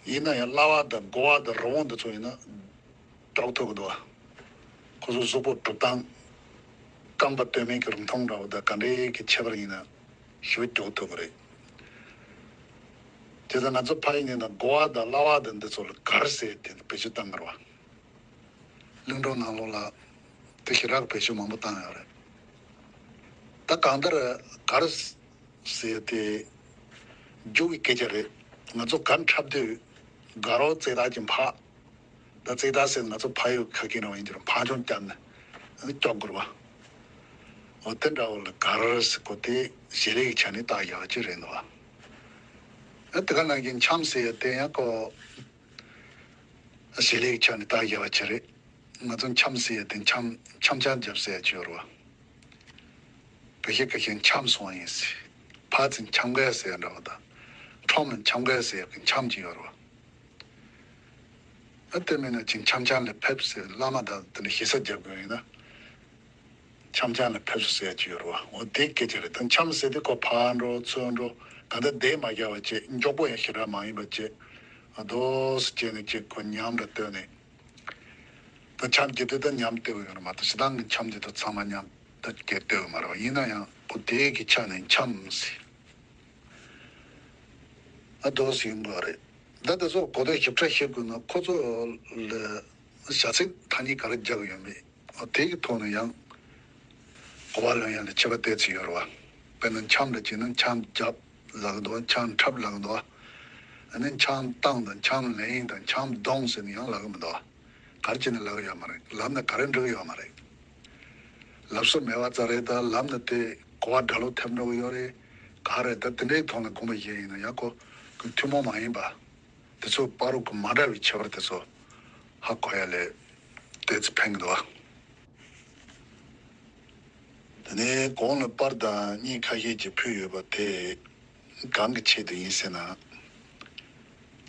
ཡིན་ན་ཡང་གླ་བ་དང་དགོ་བ་དང་རི་བོང་དེ་ཚོ་ཡིན་ན་འགྲོགས་ཐུབ་ཀྱི་འདུག་བ། ཁོ་ཚོ་གཟུགས་པོ་གྲུབ་སྟངས་རྐང་པ་སྟོད་སྨད་ཀྱི་རིང་ཐུང་འདྲ་བོ་དང་ག་འདྲའི་གི་ཁྱད་པར་ཡིན་ན་ཞིབ་འཇུག་ཐུབ་ཀྱི་རེད། དེ་ལྟར་ང་ཚོ་ཕ་ཡུལ་ནས་ན་དགོ་བ་དང་གླ་བ་དང་འདི་ཚོ་ལ་གར་ཟེར་དེ་བེད་སྤྱོད་བཏང་གི་རེད་བ། གླིང་སྒྲུང་ནང་ལོགས་ལ་དེ་ཞེ་དྲག་བེད་སྤྱོད་མང་པོ་བཏང་ཡོད་རེད། ད་གང་ལྟར་གར་ཟེར་དེ་རྒྱུག་གི་སྐད་ཆ་རེད། ང་ཚོ་གར་འཁྲབ་དུས་དགའ་རོགས་རྩེ་དག་ཅིག་འཕགས། ད་རྩེ་དག་ཟེར་ང་ཚོ་ཕ་ཡུལ་ཁ་སྐད་ནང་ཡིན་གྱི་རེད། འཕགས་མཆོང་བརྒྱབ་ནས་ཨ་ནི་སྐྱོག་དགོས་རེད་བ། འོ་དེ་འདྲ་བོ་ལ་གར་ཟེར་གོ་དེ་ཞལ་ལས་ཀྱི་ཆ་ནས་བཏགས་ཡག་ཅིག་རེད་འདུག་བ། ཨ་དེ་ག་ནང་བཞིན་འཆམ་ཟེར་ཡ་དེ་ཡང་ཁོ་ཞལ་ལས་ཀྱི་ཆ་ནས་བཏགས་ཡག་ཅིག་རེད། ང་ཚོ་འཆམ་ཟེར་ཡ་དེ་འཆམ་འཆམ་འཆམ་རྒྱབ་ཟེར་ཡ་ཅིག་ཡོད་རེད་བ། བོད་གཞས་ཁ་ཤས་འཆམ་སོང་བ་ཡིན་ཟེར། ཕར་ཚུར་འཆམ་ག་ཟེར་ཡ་འདྲ་བ་དང་། ཁྲོམ་ལ་འཆམ་ག་ཟེར་ཡ་གི་འཆམ་ཅིག་ཡོད་རེད་བ། ཨ་དེ་མིན་ན་ཅིག་འཆམ་འཆམ་ལ་ཕེབས་ཟེར། བླ་མ་དང་དེ་འདྲ་ཞེ་ས་རྒྱབ་དགོས་ཡིན་ན། འཆམ་འཆམ་ལ་ཕེབས་ཟེར་ཡ་ཅིག་ཡོད་རེད་བ། འོ་དེ་སྐད་ཆ་རེད། ད་འཆམ་ཟེར་དུས་ཁོ་ཕར་འགྲོ་ཚུར་འགྲོ་གང་ལྟར་བསྡད་མ་བཞག་པ་བྱས། མགྱོགས་པོ་ཡང་ཞེ་དྲག་མ་ཡིན་པ་བྱས། ཨ་རྡོ་སུ་བྱས་ནས་ཅིག་ཁོ་ཉམས་འདྲ་བཏོན་ནས། ད་འཆམ་རྒྱག་དུས་ད་ཉམས་བཏོན་ཡོད་རེད་མ་གཏོགས་སྤྱིར་བཏང་གི་འཆམ་དེ་ད་ཚང་མ་ཉམས་ད་རྒྱག་བཏོན་ཡོད་མ་རེད་བ། ཡིན་ན་ཡང་ཁོ་དེ་གི་ཆ་ནས་འཆམ་ཟེར། ཨ་རྡོ་སུ་ཡིན་དགོས་རེད། ད་དེ་ཚོ་གོ་བདེ་ཞིབ་ཕྲ་ཤེས་དགོས་ན་ཁོ་ཚོ་ལ་བྱ་ཚིག་ཐ་སྙད་ག་རེ་རྒྱག་གི་ཡོད་མེད། འོ་དེ་གི་ཐོག་ནས་ཡང་གོ་བ་ལོན་ཡ་ལ་ཁྱད་པར་ཏོག་ཙམ་ཡོད་རེད་བ། དཔེར་ན་འཆམ་འདྲ་བྱས་ན་འཆམ་རྒྱབ་ལབ་ཀྱི་འདུག་འཆམ་འཁྲབ་ལབ་ཀྱི་འདུག་ཨ་ནི་འཆམ་བཏང་དང་འཆམ་ལེན་དང་འཆམ་རྡུང་ཟེར་ནས་ཡང་ལབ་ཀྱི་མི་འདུག་ག་རེ་བྱས་ནས་ལབ་ཀྱི་ཡོད་མ་རེད། ལབ་ན་ག་རེ་འགྲིག་གི་ཡོད་མ་རེད། ལབ་ས་མེད་པ་ཙམ་རེད། ད་ལབ་ན་དེ་གོ་བ་འདྲ་ལོག་ཐེབས་འགྲོ་གི་ཡོད་རེད། ག་རེ་ད་དེ་འདྲའི་ཐོག་ནས་དགོངས་པ་བཞེས་ཡིན་ན་ཡང་ཁོ་ཐུན་མོང་མ་ཡིན་པ། དེ་ཚོ་བར་དུ་གི་མ་འདྲ་བའི་ཁྱད་པར་དེ་ཚོ་ཧ་གོ་ཡ་ལས་ཏོག་ཙམ་ཕན་གྱི་འདུག་བ། དེ་ནས་གོང་ལ་པར་དང་བརྙན་ཁ་ཤས་ཅིག་ཕུལ་ཡོད་པ་དེ་གང་གི་ཆེད་དུ་ཡིན་ཟེར་ན།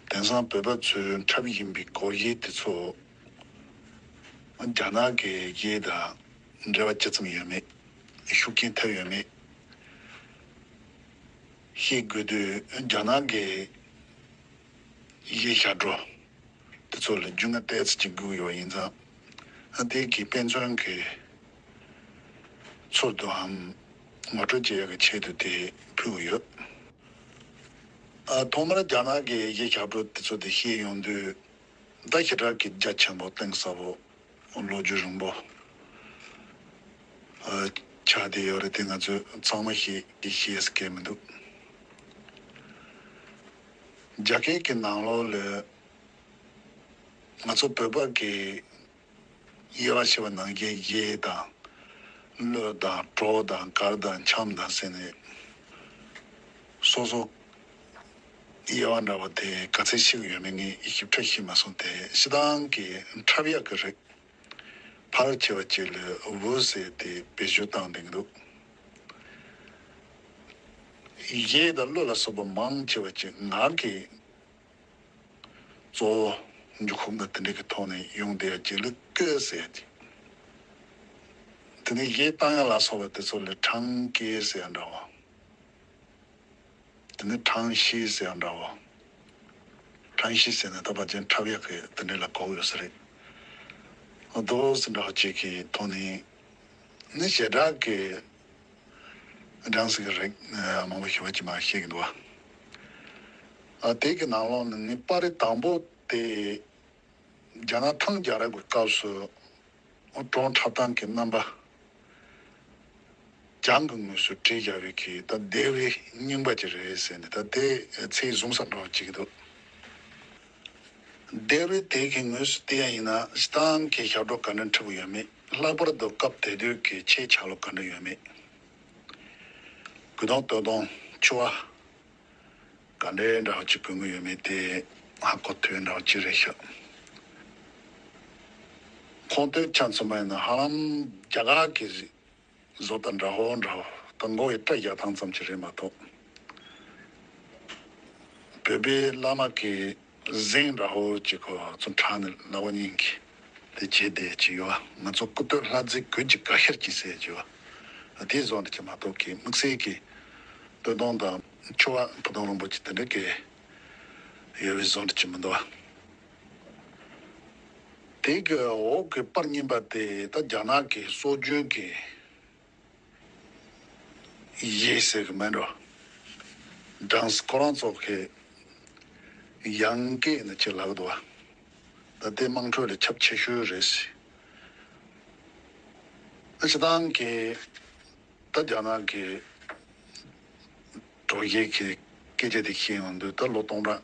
དེང་སང་བོད་པ་ཚོས་འཁྲབ་བཞིན་པའི་སྒོར་གཞས་དེ་ཚོ་རྒྱ་ནག་གི་གཞས་དང་འབྲེལ་བ་ཅི་ཙམ་ཡོད་མེད། ཤུགས་རྐྱེན་ཐེབས་ཡོད་མེད་ཤེས་དགོས་དུས་རྒྱ་ནག་གི་གཞས་ཞབས་བྲོ་དེ་ཚོ་ལ་རྒྱུས་མངའ་ཏོག་ཙམ་ཅིག་དགོས་ཡོད་ཡིན་ཙང་། ཨ་དེ་གི་དཔེ་མཚོན་གྱི་ཚུལ་དུའམ་ངོ་སྤྲོད་བྱེད་ཡག་གི་ཆེད་དུ་དེ་ཕུལ་གྱི་ཡོད། ཨ་ཐོག་མར་རྒྱ་ནག་གི་གཞས་ཞབས་བྲོ་དེ་ཚོ་དེ་ཤེས་ཡོང་དུས། ད་ཞེ་དྲག་གི་རྒྱ་ཆེན་པོ་གཏིང་ཟབ་པོ་ལོ་རྒྱུས་རིང་པོ་ཨ་ཆགས་བསྡད་ཡོད་རེད། དེ་ང་ཚོས་ཚང་མ་ཤེས་ཀྱི་ཤེས་ཀྱི་མི་འདུག་རྒྱ་སྐད་ཀྱི་ནང་ལོགས་ལ་ང་ཚོ་བོད་པ་གི་དབྱེ་བ་ཕྱེ་བ་ནང་བཞིན་གཞས་དང་། གླུ་དང་། བྲོ་དང་། གར་དང་། འཆམ་དང་ཟེར་ནས་སོ་སོ་ དབྱེ་བ་འདྲ་བོ་དེ་ག་ཚད་ཤེས་ཀྱི་ཡོད་མེད་ངས་ཞིབ་ཕྲ་ཤེས་མ་སོང་། དེ་སྤྱིར་བཏང་གི་འཁྲབ་ཡག་གི་རིགས་ཕལ་ཆེ་བ་ཅིག་ལ་འུ་ཟེར་དེ་བེད་སྤྱོད་བཏང་བསྡད་ཀྱི་འདུག་གཞས་དང་གླུ་ལ་སོགས་པ་མང་ཆེ་བ་ཅིག་ངག་གི་གཙོ་བོ་འགྱུར་ཁུག་དང་དེ་འདྲ་གི་ཐོག་ནས་ཡོང་བསྡད་ཡ་ཅིག་ལ་སྐད་ཟེར་ཡ་ཅིག་དེ་ནས་གཞས་བཏང་ཡ་ལ་སོགས་པ་དེ་ཚོ་ལ་ཁྲང་སྐད་ཟེར་ཡ་འདྲ་བོ། དེ་ནས་ཁྲང་ཤི་ཟེར་ཡ་འདྲ་བོ། ཁྲང་ཤི་ཟེར་ན་ད་ཕལ་ཆེར་འཁྲབ་ཡག་གི་དེ་འདྲ་ལ་གོ་གི་ཡོད་ས་རེད། འདུག་སེ་འདྲ་བོ་ཅིག་གི་ཐོག་ནས་ནི་ཞེ་དྲག་གི་སྦྲང་སི་གི་རིགས་མང་པོ་ཞེ་པོ་ཅིག་མར་བཤད་ཀྱི་འདུག་བ། ཨ་དེ་གི་ནང་ལོགས་ནས་ངས་པར་རིས་དང་པོ་དེ་རྒྱ་ནག་ཐང་རྒྱལ་རབས་ཀྱི་སྐབས་སུ་ཨོ་བྲོ་འཁྲབ་སྟངས་ཀྱི་རྣམ་པ་རྒྱང་གི་ངོས་སུ་བྲིས་བཞག་པའི་གི་ད་དེབ་རིས་རྙིང་པ་ཅིག་རེད་ཟེར་ནས། ད་དེ་ཚད་བཟུང་ས་འདྲ་བོ་ཅིག་འདུག་དེབ་རིས་དེ་གི་ངོས་སུ་བལྟས་ཡ་ཡིན་ན་སྤྱིར་བཏང་གི་ཞབས་བྲོ་ག་འདྲ་འཁྲབ་ཀྱི་ཡོད་མེད། ལྷག་པར་དུ་སྐབས་དེ་དུས་ཀྱི་ཆོས་ཆ་ལུགས་ག་འདྲ་ཡོད་མེད། གོས་ཐུང་སྟོད་ཐུང་ཕྱུ་པ་ག་འདྲའི་འདྲ་བ་ཅིག་གོན་གྱི་ཡོད་མེད་དེ་ཧ་གོ་ཐུབ་འདྲ་བ་ཅིག་རེད་ཤག་ཁོང་ཚོའི་ཆ་མཚོན་པ་ཡིན་ན་ཧ་ལམ་རྒྱ་གར་གྱི་བཟོ་ལྟ་འདྲ་བོ་འདྲ་བོ་དང་མགོ་ཡི་སྐྲ་རྒྱག་སྟངས་ཙམ་ཅིག་རེད་མ་གཏོགས། བོད་པའི་བླ་མ་གི་གཟིངས་འདྲ་བོ་ཅིག་ཁོ་ཚོ་དྲངས་ནས་ལག་པ་གཉིས་ཀྱིས་དེ་བྱས་བསྡད་ཀྱི་ཡོད། ང་ཚོ་སྐུ་སྟོད་ལྷ་རྫས་གོས་ཀྱི་ག་ཤེར་གྱིས་ཟེར་གྱི་ཡོད། དེའི་བཟོ་འདྲ་ཅིག་མ་གཏོགས་ཀྱི་དམིགས་བསལ་གྱི་སྟོད་ཐུང་དང་ཕྱུ་པ་ཕུ་ཐུང་རིང་པོ་ཅིག་དེ་འདྲ་གི་ཡོད་པའི་བཟོ་འདྲ་ཅིག་མི་འདུག་དེ་གི་འོག་གི་པར་རྙིང་པ་དེ་ད་རྒྱ་ནག་གི་སྲོལ་རྒྱུན་གྱི་གཞས་ཟེར་གི་མེད་འགྲོ། སྦྲང་སི་ཁོ་རང་ཚོ་གི་ཡང་སྐད་ནི་ཅིག་ལབ་འདུག་བ། ད་དེ་དམངས་ཁྲོད་ལ་ཁྱབ་ཆེ་ཤོས་རེད་ཟེར། ད་སྤྱིར་བཏང་གི་ད་རྒྱ་ནག་གི་བྲོ་གཞས་ཀྱི་སྐད་ཆ་དེ་ཤེས་ཡོང་དུས་ད་ལོ་སྟོང་ཕྲག་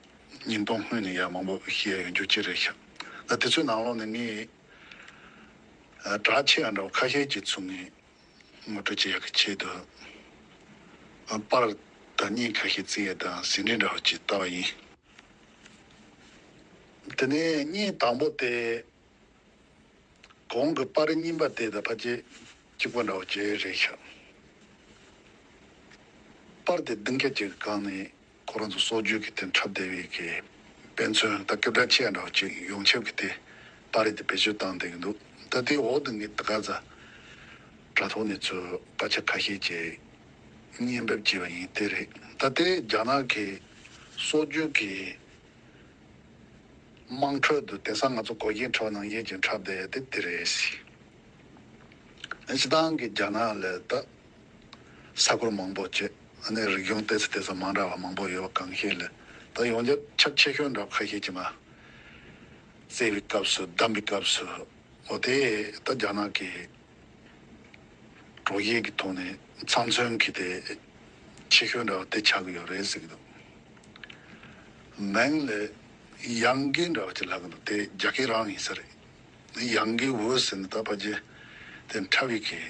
ཉིས་སྟོང་སྔོན་ནས་ཡང་མང་པོ་ཤེས་ཡ་ཡོང་རྒྱུ་ཅིག་རེད་ཤག་ད་དེ་ཚོའི་ནང་ལོགས་ནས་ངས་གྲགས་ཆེ་ཡ་འདྲ་བོ་ཁ་ཤས་ཅིག་ཚུར་ངས་ངོ་སྤྲོད་བྱེད་ཡག་གི་ཆེད་དུ། ཨ་པར་དང་བརྙན་ཁ་ཤས་བརྩི་ཡས་དང་ཟིན་བྲིས་འདྲ་བོ་ཅིག་བཏབ་པ་ཡིན། དེ་ནས་བརྙན་དང་པོ་དེ། གོང་གི་པར་རྙིང་པ་དེ་དང་ཕལ་ཆེར་གཅིག་པ་འདྲ་བོ་ཅིག་རེད་ཤག་པར་དེ་བདུན་བརྒྱ་ཅིག་གི་སྒང་ནས། ཁོ་རང་ཚོ་སྲོལ་རྒྱུན་གྱི་དེ་འཁྲབ་བསྡད་པའི་གི་དཔེ་མཚོན་དང་སྐད་གྲགས་ཆེ་བ་འདྲ་བོ་ཅིག་ཡོང་ཆེད་ཀྱི་དེ་པར་རིས་དེ་བེད་སྤྱོད་བཏང་བསྡད་ཀྱི་འདུག་ད་དེ་འོག་ཏུ་ངས་ད་ག་ཚ་དྲ་ཐོག་ནས་ཚུར་སྐད་ཆ་ཁ་ཤས་ཅིག་བརྙན་འབེབས་བྱས་པ་ཡིན། དེ་རེད། ད་དེ་རྒྱ་ནག་གི་སྲོལ་རྒྱུན་གྱི་དམངས་ཁྲོད་དུ་དེང་སང་ང་ཚོ་སྒོར་གཞས་འཁྲབ་ནང་བཞིན་ཅིག་འཁྲབ་བསྡད་དེ་དེ་རེད། སྤྱིར་བཏང་གི་རྒྱ་ནག་ལ་ད་ས་ཁུལ་མང་པོ་བྱས། ཨ་ནི་རིག་གཞུང་ལྟེ་ས་ལྟེ་ས་མ་འདྲ་བ་མང་པོ་ཡོད་པ་གང་ཤེས་ལ། ད་ཡོངས་ཁྱབ་ཁྱབ་ཆེ་ཤོས་འདྲ་ཁ་ཤས་ཀྱིས་མར་རྩེད་པའི་སྐབས་སུ་བསྡམས་པའི་སྐབས་སུ་འོ་དེ་ད་རྒྱ་ནག་གི་བྲོ་གཞས་ཀྱི་ཐོག་ནས་ཚབ་མཚོན་གྱི་དེ་ཆེ་ཤོས་འདྲ་བ་དེ་ཆགས་ཀྱི་ཡོད་རེད་ཟེར་གྱི་འདུག་མིང་ལ་ཡང་སྐད་འདྲ་བ་ཅིག་ལབ་ཀྱི་འདུག་དེ་རྒྱ་སྐད་རང་ཡིན་ས་རེད། ཡང་སྐད་འུ་ཟེར་ནས་ད་ཕལ་ཆེར་དེ་འཁྲབ་པའི་གི་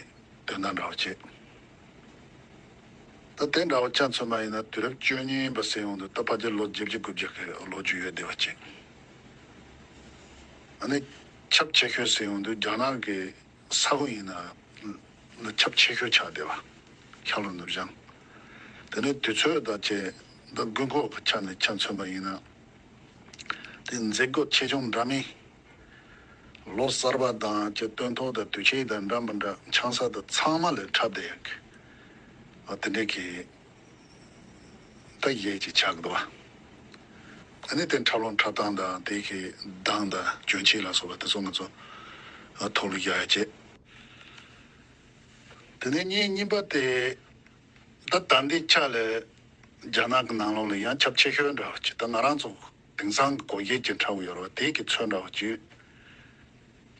དོན་དག་འདྲ་བ་བྱེད། ད་དེ་འདྲ་བ་ཆ་མཚོན་པ་ཡིན་ན་དུས་རབས་བཅུ་གཉིས་པ་ཟེར་ཡོང་དུས་ད་ཕལ་ཆེར་ལོ་བརྒྱད་ཅུ་དགུ་བརྒྱ་གི་ལོ་རྒྱུས་ཡོད་བསྡད་པ་བྱེད། ཨ་ནི་ཁྱབ་ཆེ་ཤོས་ཟེར་ཡོང་དུས་རྒྱ་ནག་གི་ས་ཁུལ་ཡིན་ན་ཁྱབ་ཆེ་ཤོས་ཆགས་བསྡད་པ། ཤར་ལྷོ་ནུབ་བྱང་། དེ་ནས་དུས་ཚོད་དང་བཅས་ད་དགོས་མཁོ་གི་ཆ་ནས་ཆ་མཚོན་པ་ཡིན་ན། དེ་མཛད་སྒོ་ཆེ་ཆུང་འདྲ་མིན། ལོ་གསར་པ་དང་བཅས་སྟོན་ཐོག་དང་དུས་ཆེན་དང་འདྲ་མི་འདྲ་ཆང་ས་དང་ཚང་མ་ལ་འཁྲབ་བསྡད་ཡག་གི། ཨ་དེ་འདྲའི་གི་ད་གཞས་ཅིག་ཆགས་འདུག་བ། ཨ་ནི་དེ་འཁྲབ་ལུང་འཁྲབ་སྟངས་དང་དེ་གི་གདངས་དང་གྱོན་ཆས་ལ་སོགས་པ་དེ་ཚོ་ང་ཚོ་ཨ་ཐུགས་ལ་བཞག་ཡ་བྱེད། དེ་ནས་བརྙན་གཉིས་པ་དེ། ད་ད་ལྟའི་ཆ་ལ་རྒྱ་ནག་གི་ནང་ལོགས་ལ་ཡང་ཁྱབ་ཆེ་ཤོས་འདྲ་བ་ཅིག་ད་ང་རང་ཚོ་དེང་སང་གི་སྒོར་གཞས་ཅིག་འཁྲབ་ཀྱི་ཡོད་རེད་བ། དེ་གི་ཚོད་འདྲ་བ་ཅིག་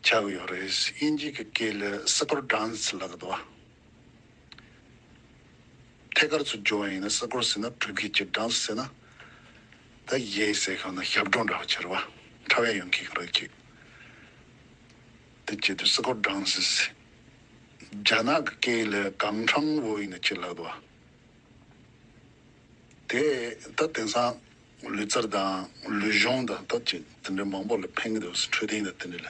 ཆགས་ཀྱི་ཡོད་རེད། དབྱིན་ཇི་གི་སྐད་ལ་སི་ཀོར་ཌན་སི་ལབ་ཀྱི་འདུག་བ། ཐད་ཀར་ཚུར་བསྒྱུར་བ་ཡིན་ན་སི་ཀོར་ཟེར་ན་གྲུ་གི་ཅིག་ཌན་སི་ཟེར་ན་ད་གཞས་ཟེར་གང་ན་ཞབས་བྲོ་འདྲ་བ་ཅིག་རེད་བ། འཁྲབ་ཡ་ཡོང་གི་རེད་ཅིག་དེ་བྱེད་དུས་སི་ཀོར་ཌན་སི་ཟེར། རྒྱ་ནག་གི་སྐད་ལ་ཀང་ཁྲང་ཝུ་ཡིན་ན་ཅི་ལབ་འདུག་བ། དེ་ད་དེང་སང་ ལུས་རྩལ་དང་ལུས་སྦྱོང་དང་ད་ཅིག་དེ་འདྲའི་མང་པོ་ལ་ཕན་གྱི་འདུག་འཕྲོད་བསྟེན་དང་དེ་འདྲ་ལ།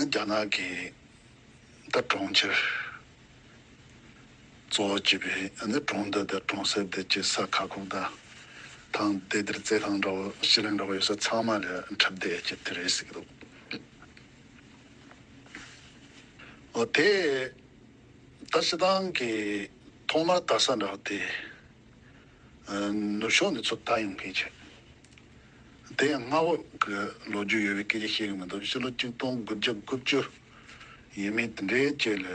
རྒྱ་ནག་གི་ད་གྲོང་ཁྱེར་གཙོ་བོ་བྱས་པའི་ཨ་ནི་གྲོང་སྡེ་དང་གྲོང་གསེབ་དེ་ཅིག་ས་ཁ་ཁུག་དང་ཐང་དེ་དེར་རྩེད་ཐང་འདྲ་བོ་ཤི་ལིང་འདྲ་བོ་ཡོད་ས་ཚང་མ་ལ་འཁྲབ་སྟེ་ཅིག་དེ་རེད་ཟེར་གྱི་འདུག་འོ་དེ་ད་སྤྱིར་བཏང་གི་ཐོག་མར་ལྟ་ས་འདྲ་བོ་དེ། ནུབ་ཕྱོགས་ནས་ཚུར་ལྟ་ཡོང་མཁན་ཅིག་དེ་ཡང་སྔ་བོ་གི་ལོ་རྒྱུས་ཡོད་པའི་སྐད་ཆ་བཤད་ཀྱི་མི་འདུག་ཕྱི་ལོ་ཆིག་སྟོང་དགུ་བརྒྱ་དགུ་བཅུ་ཡས་མས་དེ་འདྲའི་རྗེས་ལ་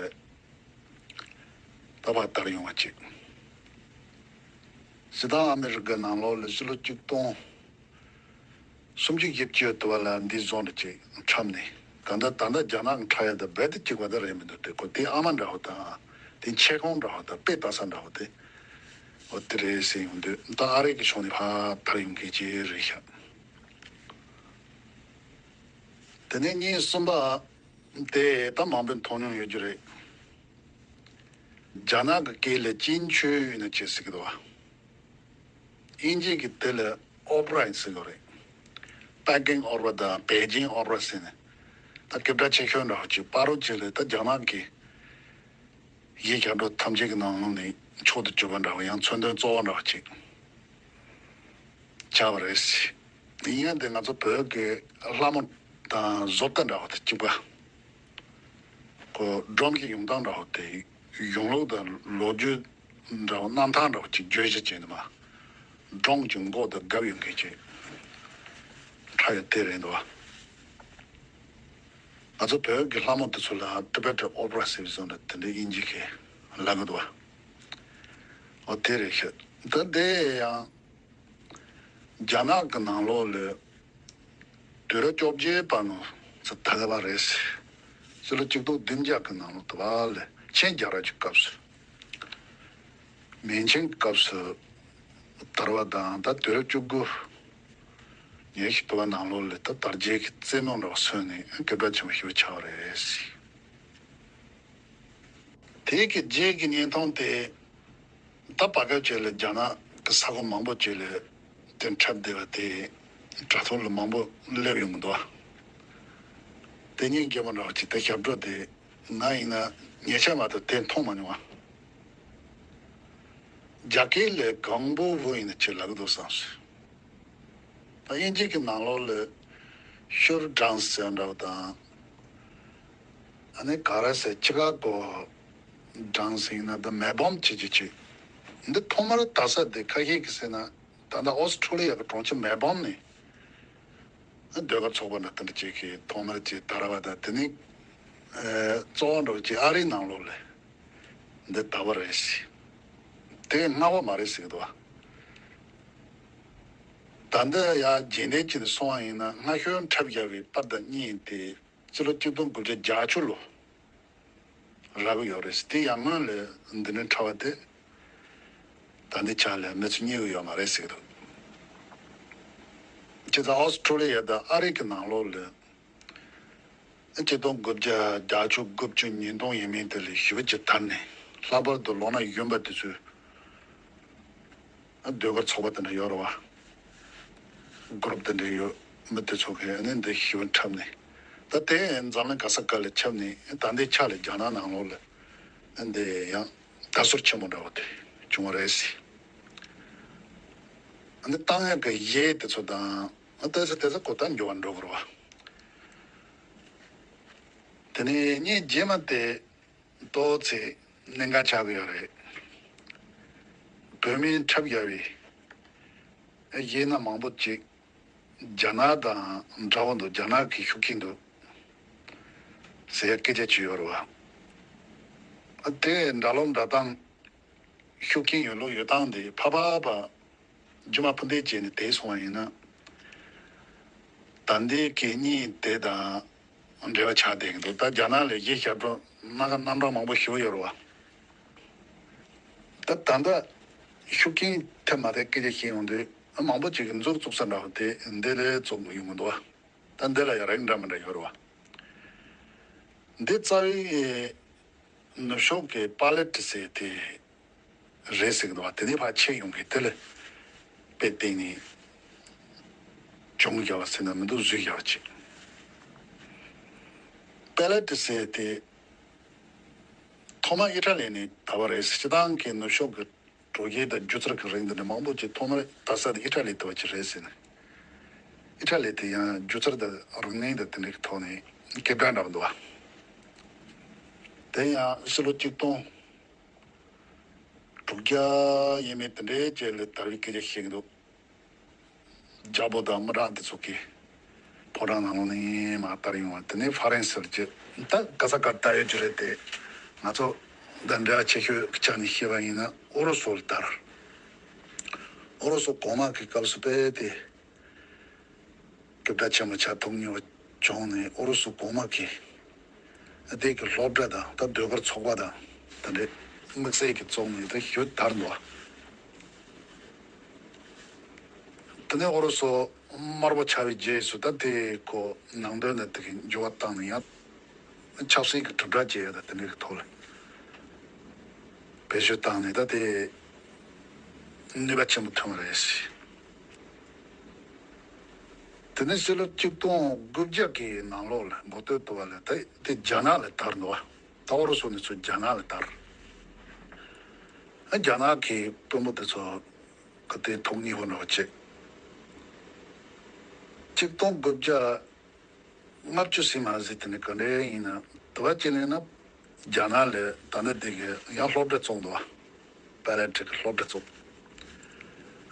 ད་བར་དར་ཡོང་བ་ཅིག་སྤྱིར་བཏང་ཨ་མི་རི་ཀའི་ནང་ལོགས་ལ་ཕྱི་ལོ་ཆིག་སྟོང་སུམ་ཅུ་བཞི་བཅུ་དུ་བ་ལ་འདི་བཟོ་འདྲ་ཅིག་འཁྲབ་ནས། གང་ལྟར་ད་ལྟ་རྒྱ་ནག་གི་འཁྲབ་ཡ་དང་རྦད་དེ་གཅིག་པ་དེ་རེད་མི་འདུག་དེ་ཁོ་དེ་ཨ་མ་འདྲ་བོ་དང་དེ་མཆེད་ཁང་འདྲ་བོ་དང་དཔེ་ལྟ་ས་འདྲ་བོ་དེ་འོ་དེ་རེད་ཟེར་ཡོང་དུས་ད་ཨ་རི་གི་ཕྱོགས་ནས་ཕར་དར་ཡོང་མཁན་ཅིག་རེད་ཤག་དེ་ནས་གཉིས་གསུམ་པ་དེ་ད་མང་པོས་མཐོང་མྱོང་ཡོད་རྒྱུ་རེད། རྒྱ་ནག་གི་སྐད་ལ་ཅིན་ཆུའུ་ཡིན་ན་ཅི་ཟེར་གི་འདུག་བ། དབྱིན་ཇི་གི་དེ་ལ་ཨོ་པེ་ར་ཡིན་ཟེར་གི་རེད། པེ་ཀིང་ཨོ་པེ་ར་དང་པེ་ཅིང་ཨོ་པེ་ར་ཟེར་ནས། ད་སྐད་གྲགས་ཆེ་ཤོས་འདྲ་བ་ཅིག་པ་རོ་ཅིག་ལ་ད་རྒྱ་ནག་གི་གཞས་ཞབས་བྲོ་ཐམས་ཅད་ཀྱི་ནང་ནས་མཆོག་ཏུ་གྱུར་པ་འདྲ་བ་ཡང་མཚོན་དོན་གཙོ་བོ་འདྲ་བ་ཅིག་ཆགས་པ་རེད། ཡིན་ཡང་དེ་ང་ཚོ་བོད་ཀྱི་ལྷ་མོ་དང་བཟོ་ལྟ་འདྲ་བ་དང་གཅིག་པ། ཁོ་སྒྲུང་གི་ཡོང་སྟངས་འདྲ་བོ་དེ་གཞུང་ལུགས་དང་ལོ་རྒྱུས་འདྲ་བོ་རྣམ་ཐར་འདྲ་བོ་ཅིག་བརྗོད་གཞི་བྱས་ནས་མ། སྒྲུང་གི་མགོ་དང་རྒྱབ་ཡོད་མཁན་ཅིག་འཁྲབ་ཡ་དེ་རེད་འདུག་བ། ང་ཚོ་བོད་ཀྱི་ལྷ་མོ་དེ་ཚོ་ལ་ཊི་བེ་ཊན་ཨོ་པེ་ར་ཟེར་བའི་བཟོ་འདྲ་དེ་འདྲའི་དབྱིན་ཇི་གིས་ལབ་གི་འདུག་བ། འོ་དེ་རེད་ཤག་ད་དེ་ཡང་། རྒྱ་ནག་གི་ནང་ལོགས་ལ་དུས་རབས་བཅོ་བརྒྱད་པ་ནང་ཚོ་ད་ག་བ་རེད། ཕྱི་ལོ་ཆིག་སྟོང་བདུན་བརྒྱ་གི་ནང་ལོགས་དུ་བ་ལ་ཆིན་རྒྱལ་རབས་ཀྱི་སྐབས་སུ། མིང་ཆེན་གྱི་སྐབས་སུ་དར་བ་དང་ད་དུས་རབས་བཅུ་དགུ་ཉེར་བཞི་དུ་བ་ནང་ལོགས་ལ་ད་དར་རྒྱས་ཀྱི་རྩེད་མོ་འདྲ་བ་སོན་ནས་སྐད་གྲགས་ཆེན་པོ་ཞིག་ཆགས་པ་རེད། དེ་གི་རྗེས་ཀྱི་བརྙན་ཐུང་དེ་ད་བར་སྐབས་ཅིག་ལ་རྒྱ་ནག་གི་ས་ཁུལ་མང་པོ་ཅིག་ལ་དེ་འཁྲབ་བསྡད་པ་དེ་དྲ་ཐོག་ལ་མང་པོ་སླེབས་ཡོང་གི་འདུག་བ། དེ་ཉིད་རྒྱལ་པོ་འདྲ་བ་ཅིག་དེ་ཞབས་བྲོ་དེ་ང་ཡིན་ན་ཉེ་ཆར་མ་གཏོགས་དེ་མཐོང་མ་མྱོང་བ། རྒྱ་སྐད་ལ་གང་པོ་བོ་ཡིན་ན་ཅི་ལབ་གི་འདུག་བསམ་སོང་། ད་དབྱིན་ཇི་གི་ནང་ལོགས་ལ་ཤུར་ཌན་སི་ཟེར་འདྲ་བ་དང་། ཨ་ནི་ག་རེ་ཟེར་ཅི་ག་གོ་ཌན་སི་ཡིན་ན་ད་མེ་བོམ་བྱེད་ཀྱི་ཅིག་འདི་ཐོག་མར་ལྟ་ས་དེ་ཁ་ཤས་ཀྱིས་ཟེར་ན་ད་ལྟ་ཨོ་སི་ཁྲུ་ལི་ཡ་གི་གྲོང་ཁྱེར་མེ་བོམ་ནས་ཟློས་གར་ཚོགས་པ་འདྲ་དེ་འདྲ་ཅིག་གིས་ཐོག་མར་ཅིག་དར་བ་དང་དེ་ནི་གཙོ་བོ་འདྲ་བོ་ཅིག་ཨ་རིའི་ནང་ལོགས་ལ་འདི་དར་བ་རེད་ཟེར། དེ་སྔ་བ་མ་རེད་ཟེར་གི་འདུག་བ། ད་ལྟ་ཡང་རྗེས་འདེད་ཅིག་ཏུ་སོང་བ་ཡིན་ན་སྔ་ཤོས་འཁྲབ་བཞག་པའི་པར་དང་བརྙན་དེ་ཕྱི་ལོ་ཆིག་སྟོང་དགུ་བརྒྱ་བརྒྱད་ཅུ་ལོ་རག་གི་ཡོད་རེད། དེ་ཡང་སྔོན་ལ་འདི་ནས་འཁྲབ་པ་དེ་ད་ལྟའི་ཆ་ལ་མི་ཚོས་རྙེད་གི་ཡོད་མ་རེད་ཟེར་གི་འདུག་བྱས་ཙང་ཨོ་སི་ཁྲུ་ལི་ཡ་དང་ཨ་རི་གི་ནང་ལོགས་ལ་ཆིག་སྟོང་དགུ་བརྒྱ་བརྒྱད་ཅུ་དགུ་བཅུ་ཉིས་སྟོང་ཡས་མས་དེ་ལ་ཞེ་པོ་ཅིག་དར་ནས་ལྷག་པར་དུ་ལོ་ན་གཞོན་པ་དེ་ཚོས་ཟློས་གར་ཚོགས་པ་དེ་འདྲ་ཡོད་རེད་བ། གུ་རུབ་དེ་འདྲ་ཡོད། མི་དེ་ཚོ་གིས་ཨ་ནི་འདི་ཞེ་པོ་འཁྲབ་ནས། ད་དེ་འཛམ་གླིང་ག་ས་ག་ལ་ཁྱབ་ནས་ད་ལྟའི་ཆ་ལ་རྒྱ་ནག་ནང་ལོགས་ལ་ཨ་འདི་ཡང་དར་སྲོལ་ཆེན་པོ་འདྲ་བོ་དེ་བྱུང་བ་རེད་ཟེར། ཨ་ནི་བཏང་ཡག་གི་གཞས་དེ་ཚོ་དང་ཨ་དེ་ཚོ་དེ་ཚོ་གོ་ད་འགྱུར་བ་འགྲོ་གི་རེད་བ། དེ་ནས་བརྙན་རྗེས་མ་དེ་ཏོག་ཙམ་གནད་འགག་ཆགས་ཀྱི་ཡོད་རེད། བོད་མིས་འཁྲབ་བཞག་པའི་གཞས་སྣ་མང་པོ་ཅིག་རྒྱ་ནག་དང་འདྲ་བོ་འདུག་རྒྱ་ནག་གི་ཤུགས་རྐྱེན་འདུག་ཟེར་ཡ་སྐད་ཆ་ཅིག་ཡོད་རེད་བ། དེ་འདྲ་ལོ་འདྲ་སྟངས་ཤུགས་རྐྱེན་ཡོད་ལུགས་ཡོད་སྟངས་དེ་ཕ་ཕ་ཕ་རྒྱུ་མ་ཕུ་འདེད་བྱས་ནས་དེ་སོང་བ་ཡིན་ན། ད་ལྟའི་གད་སྙིགས་དེ་དང་འབྲེལ་བ་ཆགས་བསྡད་ཀྱི་འདུག་ད་རྒྱ་ནག་ལ་གཞས་ཞབས་བྲོ་སྣ་ཁ་རྣམ་གྲངས་མང་པོ་ཞེ་པོ་ཡོད་རེད་བ། ད་ད་ལྟ་ཤུགས་རྐྱེན་ཐེབས་མ་ཐེབས་སྐད་ཆ་བཤད་ཡོང་དུས་མང་པོ་ཅིག་གིས་མཛུབ་བཙུགས་ས་འདྲ་བ་དེ་འདི་ལས་བཙུགས་ཡོང་གི་འདུག་བ། ད་འདི་ལ་ཡང་རིགས་འདྲ་མི་འདྲ་ཡོད་རེད་བ། འདི་རྩ་བའི་ནུབ་ཕྱོགས་ཀྱི་པ་ལེ་ཊི་ཟེར་དེ་རེད་ཟེར་གི་འདུག་བ། དེ་ནས་ཕར་ཕྱིན་ཡོང་གི་དེ་ལ་དཔེ་བལྟས་ནས་ གྱོང་བརྒྱབ་པ་ཟེར་ན་མི་འདུག་བཟོས་བཞག་པ་ཅིག་པེ་ལེ་ཏི་ཟེར་དེ་ཐོག་མ་ཨི་ཊ་ལི་ནས་དར་བ་རེད། སྤྱིར་བཏང་གི་ནུབ་ཕྱོགས་ཀྱི་དྲོ་སྐྱིད་དང་སྒྱུ་རྩལ་གྱི་རིགས་འདི་འདྲ་མང་པོ་ཅིག་ཐོག་མར་དར་ས་དེ་ཨི་ཊ་ལི་དེ་བ་ཅིག་རེད་ཟེར་ནས། ཨི་ཊ་ལི་དེ་ཡང་སྒྱུ་རྩལ་དང་རིག་གནས་དང་དེ་འདྲའི་ཐོག་ནས་སྐད་གྲགས་འདྲ་པོ་འདུག་བ། དེ་ཡང་ཕྱི་ལོ་གཅིག་སྟོང་དྲུག་བརྒྱ་ཡས་མས་དེ་འདྲའི་རྗེས་ལ་དར་བའི་སྐད་ཆ་བཤད་ཀྱི་འདུག་རྒྱལ་པོ་དང་དམག་དྲངས་དེ་ཚོ་གི་ཕོ་བྲང་ནང་ལོགས་ནས་མར་དར་ཡོང་བ། དེ་ནས་ཧྥ་རན་སི་ལ་བརྒྱུད། ད་ག་ས་གར་དར་ཡོད་རྒྱུ་རེད་དེ། ང་ཚོ་འདི་འདྲ་ཆེ་ཤོས་ཀྱི་ཆ་ནས་བཤད་པ་ཡིན་ན་ཨུ་རུ་སུ་ལ་དར། ཨུ་རུ་སུ་གོང་མ་གི་སྐབས་སུ་དཔེ་དེ་སྐད་གྲགས་ཆེན་པོ་ཆགས་ཐུབ་མྱོང་བ་བྱུང་ནས། ཨུ་རུ་སུ་གོང་མ་གི་དེ་གི་སློབ་གྲྭ་དང་ད་ཟློས་གར་ཚོགས་པ་དང་དེ་འདྲའི་དམིགས་བསལ་གྱི་བཙུགས་ནས་དེ་ཞུ་དར་འདུག་བ། དེ་ནས་ཨུ་རུ་སུ་དམར་པོ་ཆགས་པའི་རྗེས་སུ་ད་དེ་ཁོ་ནང་དོན་ནས་དེ་གི་འགྱུར་བ་བཏང་ནས་ཡང་ཆབ་སྲིད་ཀྱི་དྲིལ་བསྒྲགས་བྱེད་ཡ་ད་དེ་འདྲའི་གི་ཐོག་ལ་བེད་སྤྱོད་བཏང་ནས་ད་དེ་ནུས་པ་ཆེན་པོ་ཐོན་པ་རེད། དེ་ནས་ཕྱི་ལོ་གཅིག་སྟོང་དགུ་བརྒྱ་གི་ནང་ལོགས་ལ་འགོ་སྟོད་དུ་བ་ལ་ད་དེ་རྒྱ་ནག་ལ་དར་འདུག་བ། ད་ཨུ་རུ་སུ་ནས་ཚུར་རྒྱ་ནག་ལ་དར། ཨ་རྒྱ་ནག་གི་དཔོན་པོ་དེ་ཚོ་ག་དེ་ཐུག་ཉེ་བོ་འདྲ་བོ་བྱེད། གཅིག་སྟོང་དགུ་བརྒྱ་ལྔ་བཅུ་ཟིན་མ་ཟིན་དེ་ནི་ག་འདྲ་ཡིན་ན། དུ་བ་བྱས་ནས་ན་རྒྱ་ནག་ལ་ད་ནི་དེ་གི་ཡང་སློབ་གྲྭ་བཙུགས་འདུག་བ། པེ་ལེ་ཏི་གི་སློབ་གྲྭ་བཙུགས།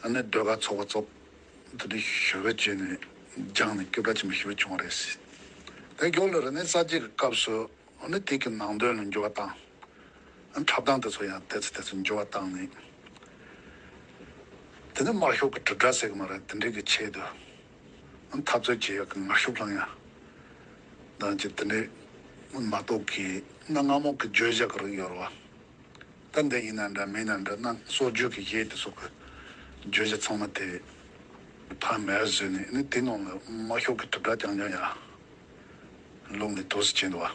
ཨ་ནི་ཟློས་གར་ཚོགས་པ་བཙུགས། དེ་འདྲ་ཞུ་བ་བྱས་ནས་སྦྱངས་ནས་སྐད་གྲགས་ཆེན་པོ་ཞུ་བ་བྱུང་བ་རེད། དེ་མགྱོགས་ལ་རེ་ནས་གསར་བརྗེ་གི་སྐབས་སུ་ཨ་ནི་དེ་གི་ནང་དོན་ལ་འགྱུར་བ་བཏང་། འཁྲབ་སྟངས་དེ་ཚོ་ཡང་དེ་ཚོ་དེ་ཚོ་འགྱུར་བ་བཏང་ནས། དེ་ནི་དམར་ཤོག་གི་དྲིལ་བསྒྲགས་ཟེར་གི་མ་རེད། དེ་འདྲའི་གི་ཆེད་དུ་འཐབ་རྩོད་བྱེད་ཡག་གི་ངར་ཤུགས་བསླངས་ཡ་དང་ཅི་དེ་འདྲའི་མ་གཏོགས་ཀྱི་གནའ་སྔ་མོ་གི་བརྗོད་བྱ་གི་རིགས་ཡོད་རེད་བ། ད་འདི་ཡིན་ན་འདྲ་མིན་ན་འདྲ། གནའ་སྲོལ་རྒྱུན་གི་གཞས་དེ་ཚོ་གི་བརྗོད་བྱ་ཚང་མ་དེ་ཕར་མར་བཟོས་ནས་ནི་དེ་ནང་ལ་དམར་ཤོག་གི་དྲིལ་བསྒྲགས་རྐྱང་རྐྱང་ཡ། ལུང་ནས་དུས་སུ་ཕྱིན་འདུག་བ།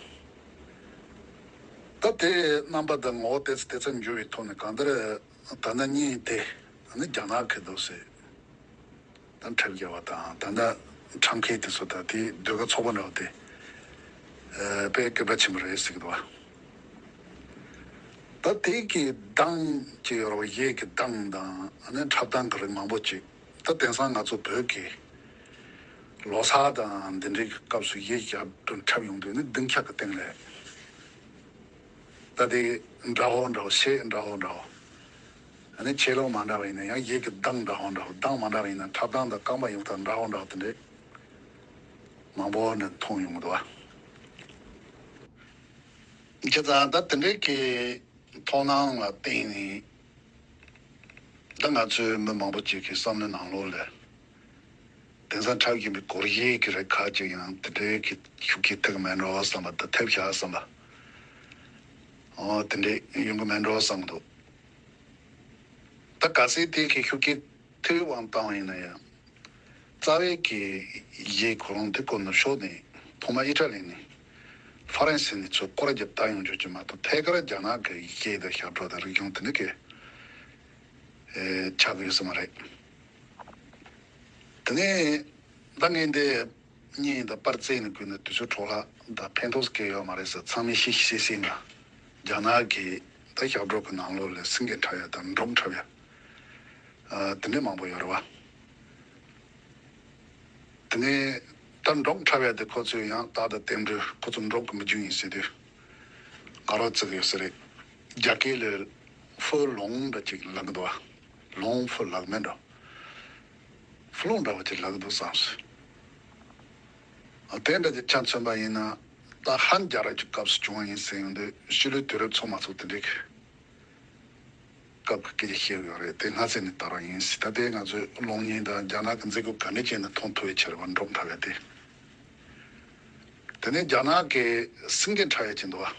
ད་དེ་རྣམ་པ་དང་ངོ་བོ་ཏོག་ཙམ་ཏོག་ཙམ་འགྱུར་བའི་ཐོག་ནས་གང་ལྟར་ད་ལྟ་གཉིས་དེ་ནི་རྒྱ་ནག་གི་འདུག་ཟེར། ད་འཁྲབ་རྒྱག་པ་དང་ད་ལྟ་འཁྲབ་མཁན་དེ་ཚོ་ད་དེ་ཟློས་གར་ཚོགས་པ་འདྲ་བོ་དེ་དཔེ་སྐད་གྲགས་ཆེན་པོ་རེད་ཟེར་གི་འདུག་བ། ད་དེ་གི་གདངས་ཅིག་ཡོད་རེད་བ། གཞས་ཀྱི་གདངས་དང་ཨ་ནི་འཁྲབ་སྟངས་ཀྱི་རིགས་མང་པོ་ཅིག་ད་དེང་སང་ང་ཚོ་བོད་ཀྱི་ལོ་གསར་དང་འདི་འདྲའི་སྐབས་སུ་གཞས་ཞབས་བྲོ་འཁྲབ་ཡོང་དུས་ནི་ལྡིང་ཁྱག་གི་སྟེང་ལས་ད་དེ་འདྲ་བོ་འདྲ་བོ། གཞས་འདྲ་བོ་འདྲ་བོ། ཨ་ནི་ཆེ་ལོང་མ་འདྲ་བ་ཡིན་ན་ཡང་གཞས་ཀྱི་གདངས་འདྲ་བོ་འདྲ་བོ། གདངས་མ་འདྲ་བ་ཡིན་ན་འཁྲབ་སྟངས་དང་རྐང་པ་གཡུག་སྟངས་འདྲ་བོ་འདྲ་བོ་དེ་འདྲའི་མང་པོ་ནས་མཐོང་ཡོང་གི་འདུག་བ། བྱས་ཙང་ད་དེ་འདྲའི་གི་མཐོང་སྣང་ལ་བརྟེན་ནས། ད་ང་ཚོའི་མི་མང་པོ་ཅིག་གི་བསམ་བློའི་ནང་ལོགས་ལ། དེང་སང་འཁྲབ་བཞིན་པའི་སྒོར་གཞས་ཀྱི་རིགས་ཁག་ཅིག་ཡང་དེ་འདྲའི་གི་ཤུགས་རྐྱེན་ཐེབས་ཀྱི་མེད་འགྲོ་བསམ་པ་དང་། ཐེབས་ཤག་བསམ་པ། འོ་དེ་འདྲའི་ཡོང་གི་མེད་འགྲོ་བསམ་གྱི་འདུག་ད་གལ་སྲིད་དེ་གི་ཤུགས་རྐྱེན་ཐེབས་དབང་བཏང་བ་ཡིན་ན་ཡང་། རྩ་བའི་གི་གཞས་ཁོ་རང་དེ་ཁོ་ནུབ་ཕྱོགས་ནས་ཐོག་མ་ཨི་ཊ་ལི་ནས་ཧྥ་རན་སི་ནས་ཚུར་སྐོར་ར་བརྒྱབ་དར་ཡོང་རྒྱུ་ཅིག་མ་གཏོགས། ཐད་ཀར་རྒྱ་ནག་གི་གཞས་དང་ཞབས་བྲོ་དང་རིག་གཞུང་དེ་འདྲ་གི་ཨེ་ཆགས་ཀྱི་ཡོད་ས་མ་རེད། དེ་ནས་ད་ངས་འདི་བརྙན་དང་པར་རྩེ་ནས་བཀོད་ན་དུས་ཚོད་འཕྲོ་བརླག་དང་ཕན་ཐོགས་སྐྱེ་ཡོད་མ་རེད་ཟེར། ཚང་མས་ཤེས་ཤེས་ཤེས་ན་རྒྱ་ནག་གི་ད་ཞབས་བྲོ་གི་ནང་ལོགས་ལ་སེང་གེ་འཁྲབ་ཡ་དང་འབྲོག་འཁྲབ་ཡ། ཨ་དེ་འདྲ་མང་པོ་ཡོད་རེད་བ། དེ་ནས་ད་འབྲོག་འཁྲབ་ཡ་དེ་ཁོ་ཚོས་ཡང་ད་ད་རྟེན་འབྲེལ། ཁོ་ཚོ་འབྲོག་གི་མི་རྒྱུད་ཡིན་ཟེར་དུས་ག་རོ་བརྩི་གི་ཡོད་ས་རེད། རྒྱ་སྐད་ལ་ཧྥུ་ལུང་འདྲ་ཅིག་ལབ་གི་འདུག་བ། ལུང་ཧྥུ་ལབ་མེད་འགྲོ། ཧྥུ་ལུང་འདྲ་བ་ཅིག་ལབ་གི་འདུག་བསམ་སོང་། ཨ་དེ་འདྲ་ཅིག་ཆ་མཚོན་པ་ཡིན་ན། ད་ཧན་རྒྱལ་རབས་ཀྱི་སྐབས་སུ་བྱུང་བ་ཡིན་ཟེར་ཡོང་དུས་ཕྱི་ལོའི་དུས་རབས་ཚོ་མ་ཚོ་དེ་འདྲའི་སྐབས་ཀྱི་སྐད་ཆ་བཤད་ཡོད་རེད། དེ་སྔ་ཚེ་ནས་དར་བ་ཡིན་ཟེར། ད་ལྟའི་ང་ཚོའི་གློག་བརྙན་དང་རྒྱ་ནག་གི་མཛད་སྒོ་ག་འདྲ་བྱས་ནས་མཐོང་ཐུབ་ཡ་བྱས་པ། འབྲོག་འཁྲབ་ཡ་དེ། དེ་ནས་རྒྱ་ནག་གི་སེང་གེ་འཁྲབ་ཡ་ཅིག་འདུག་བ།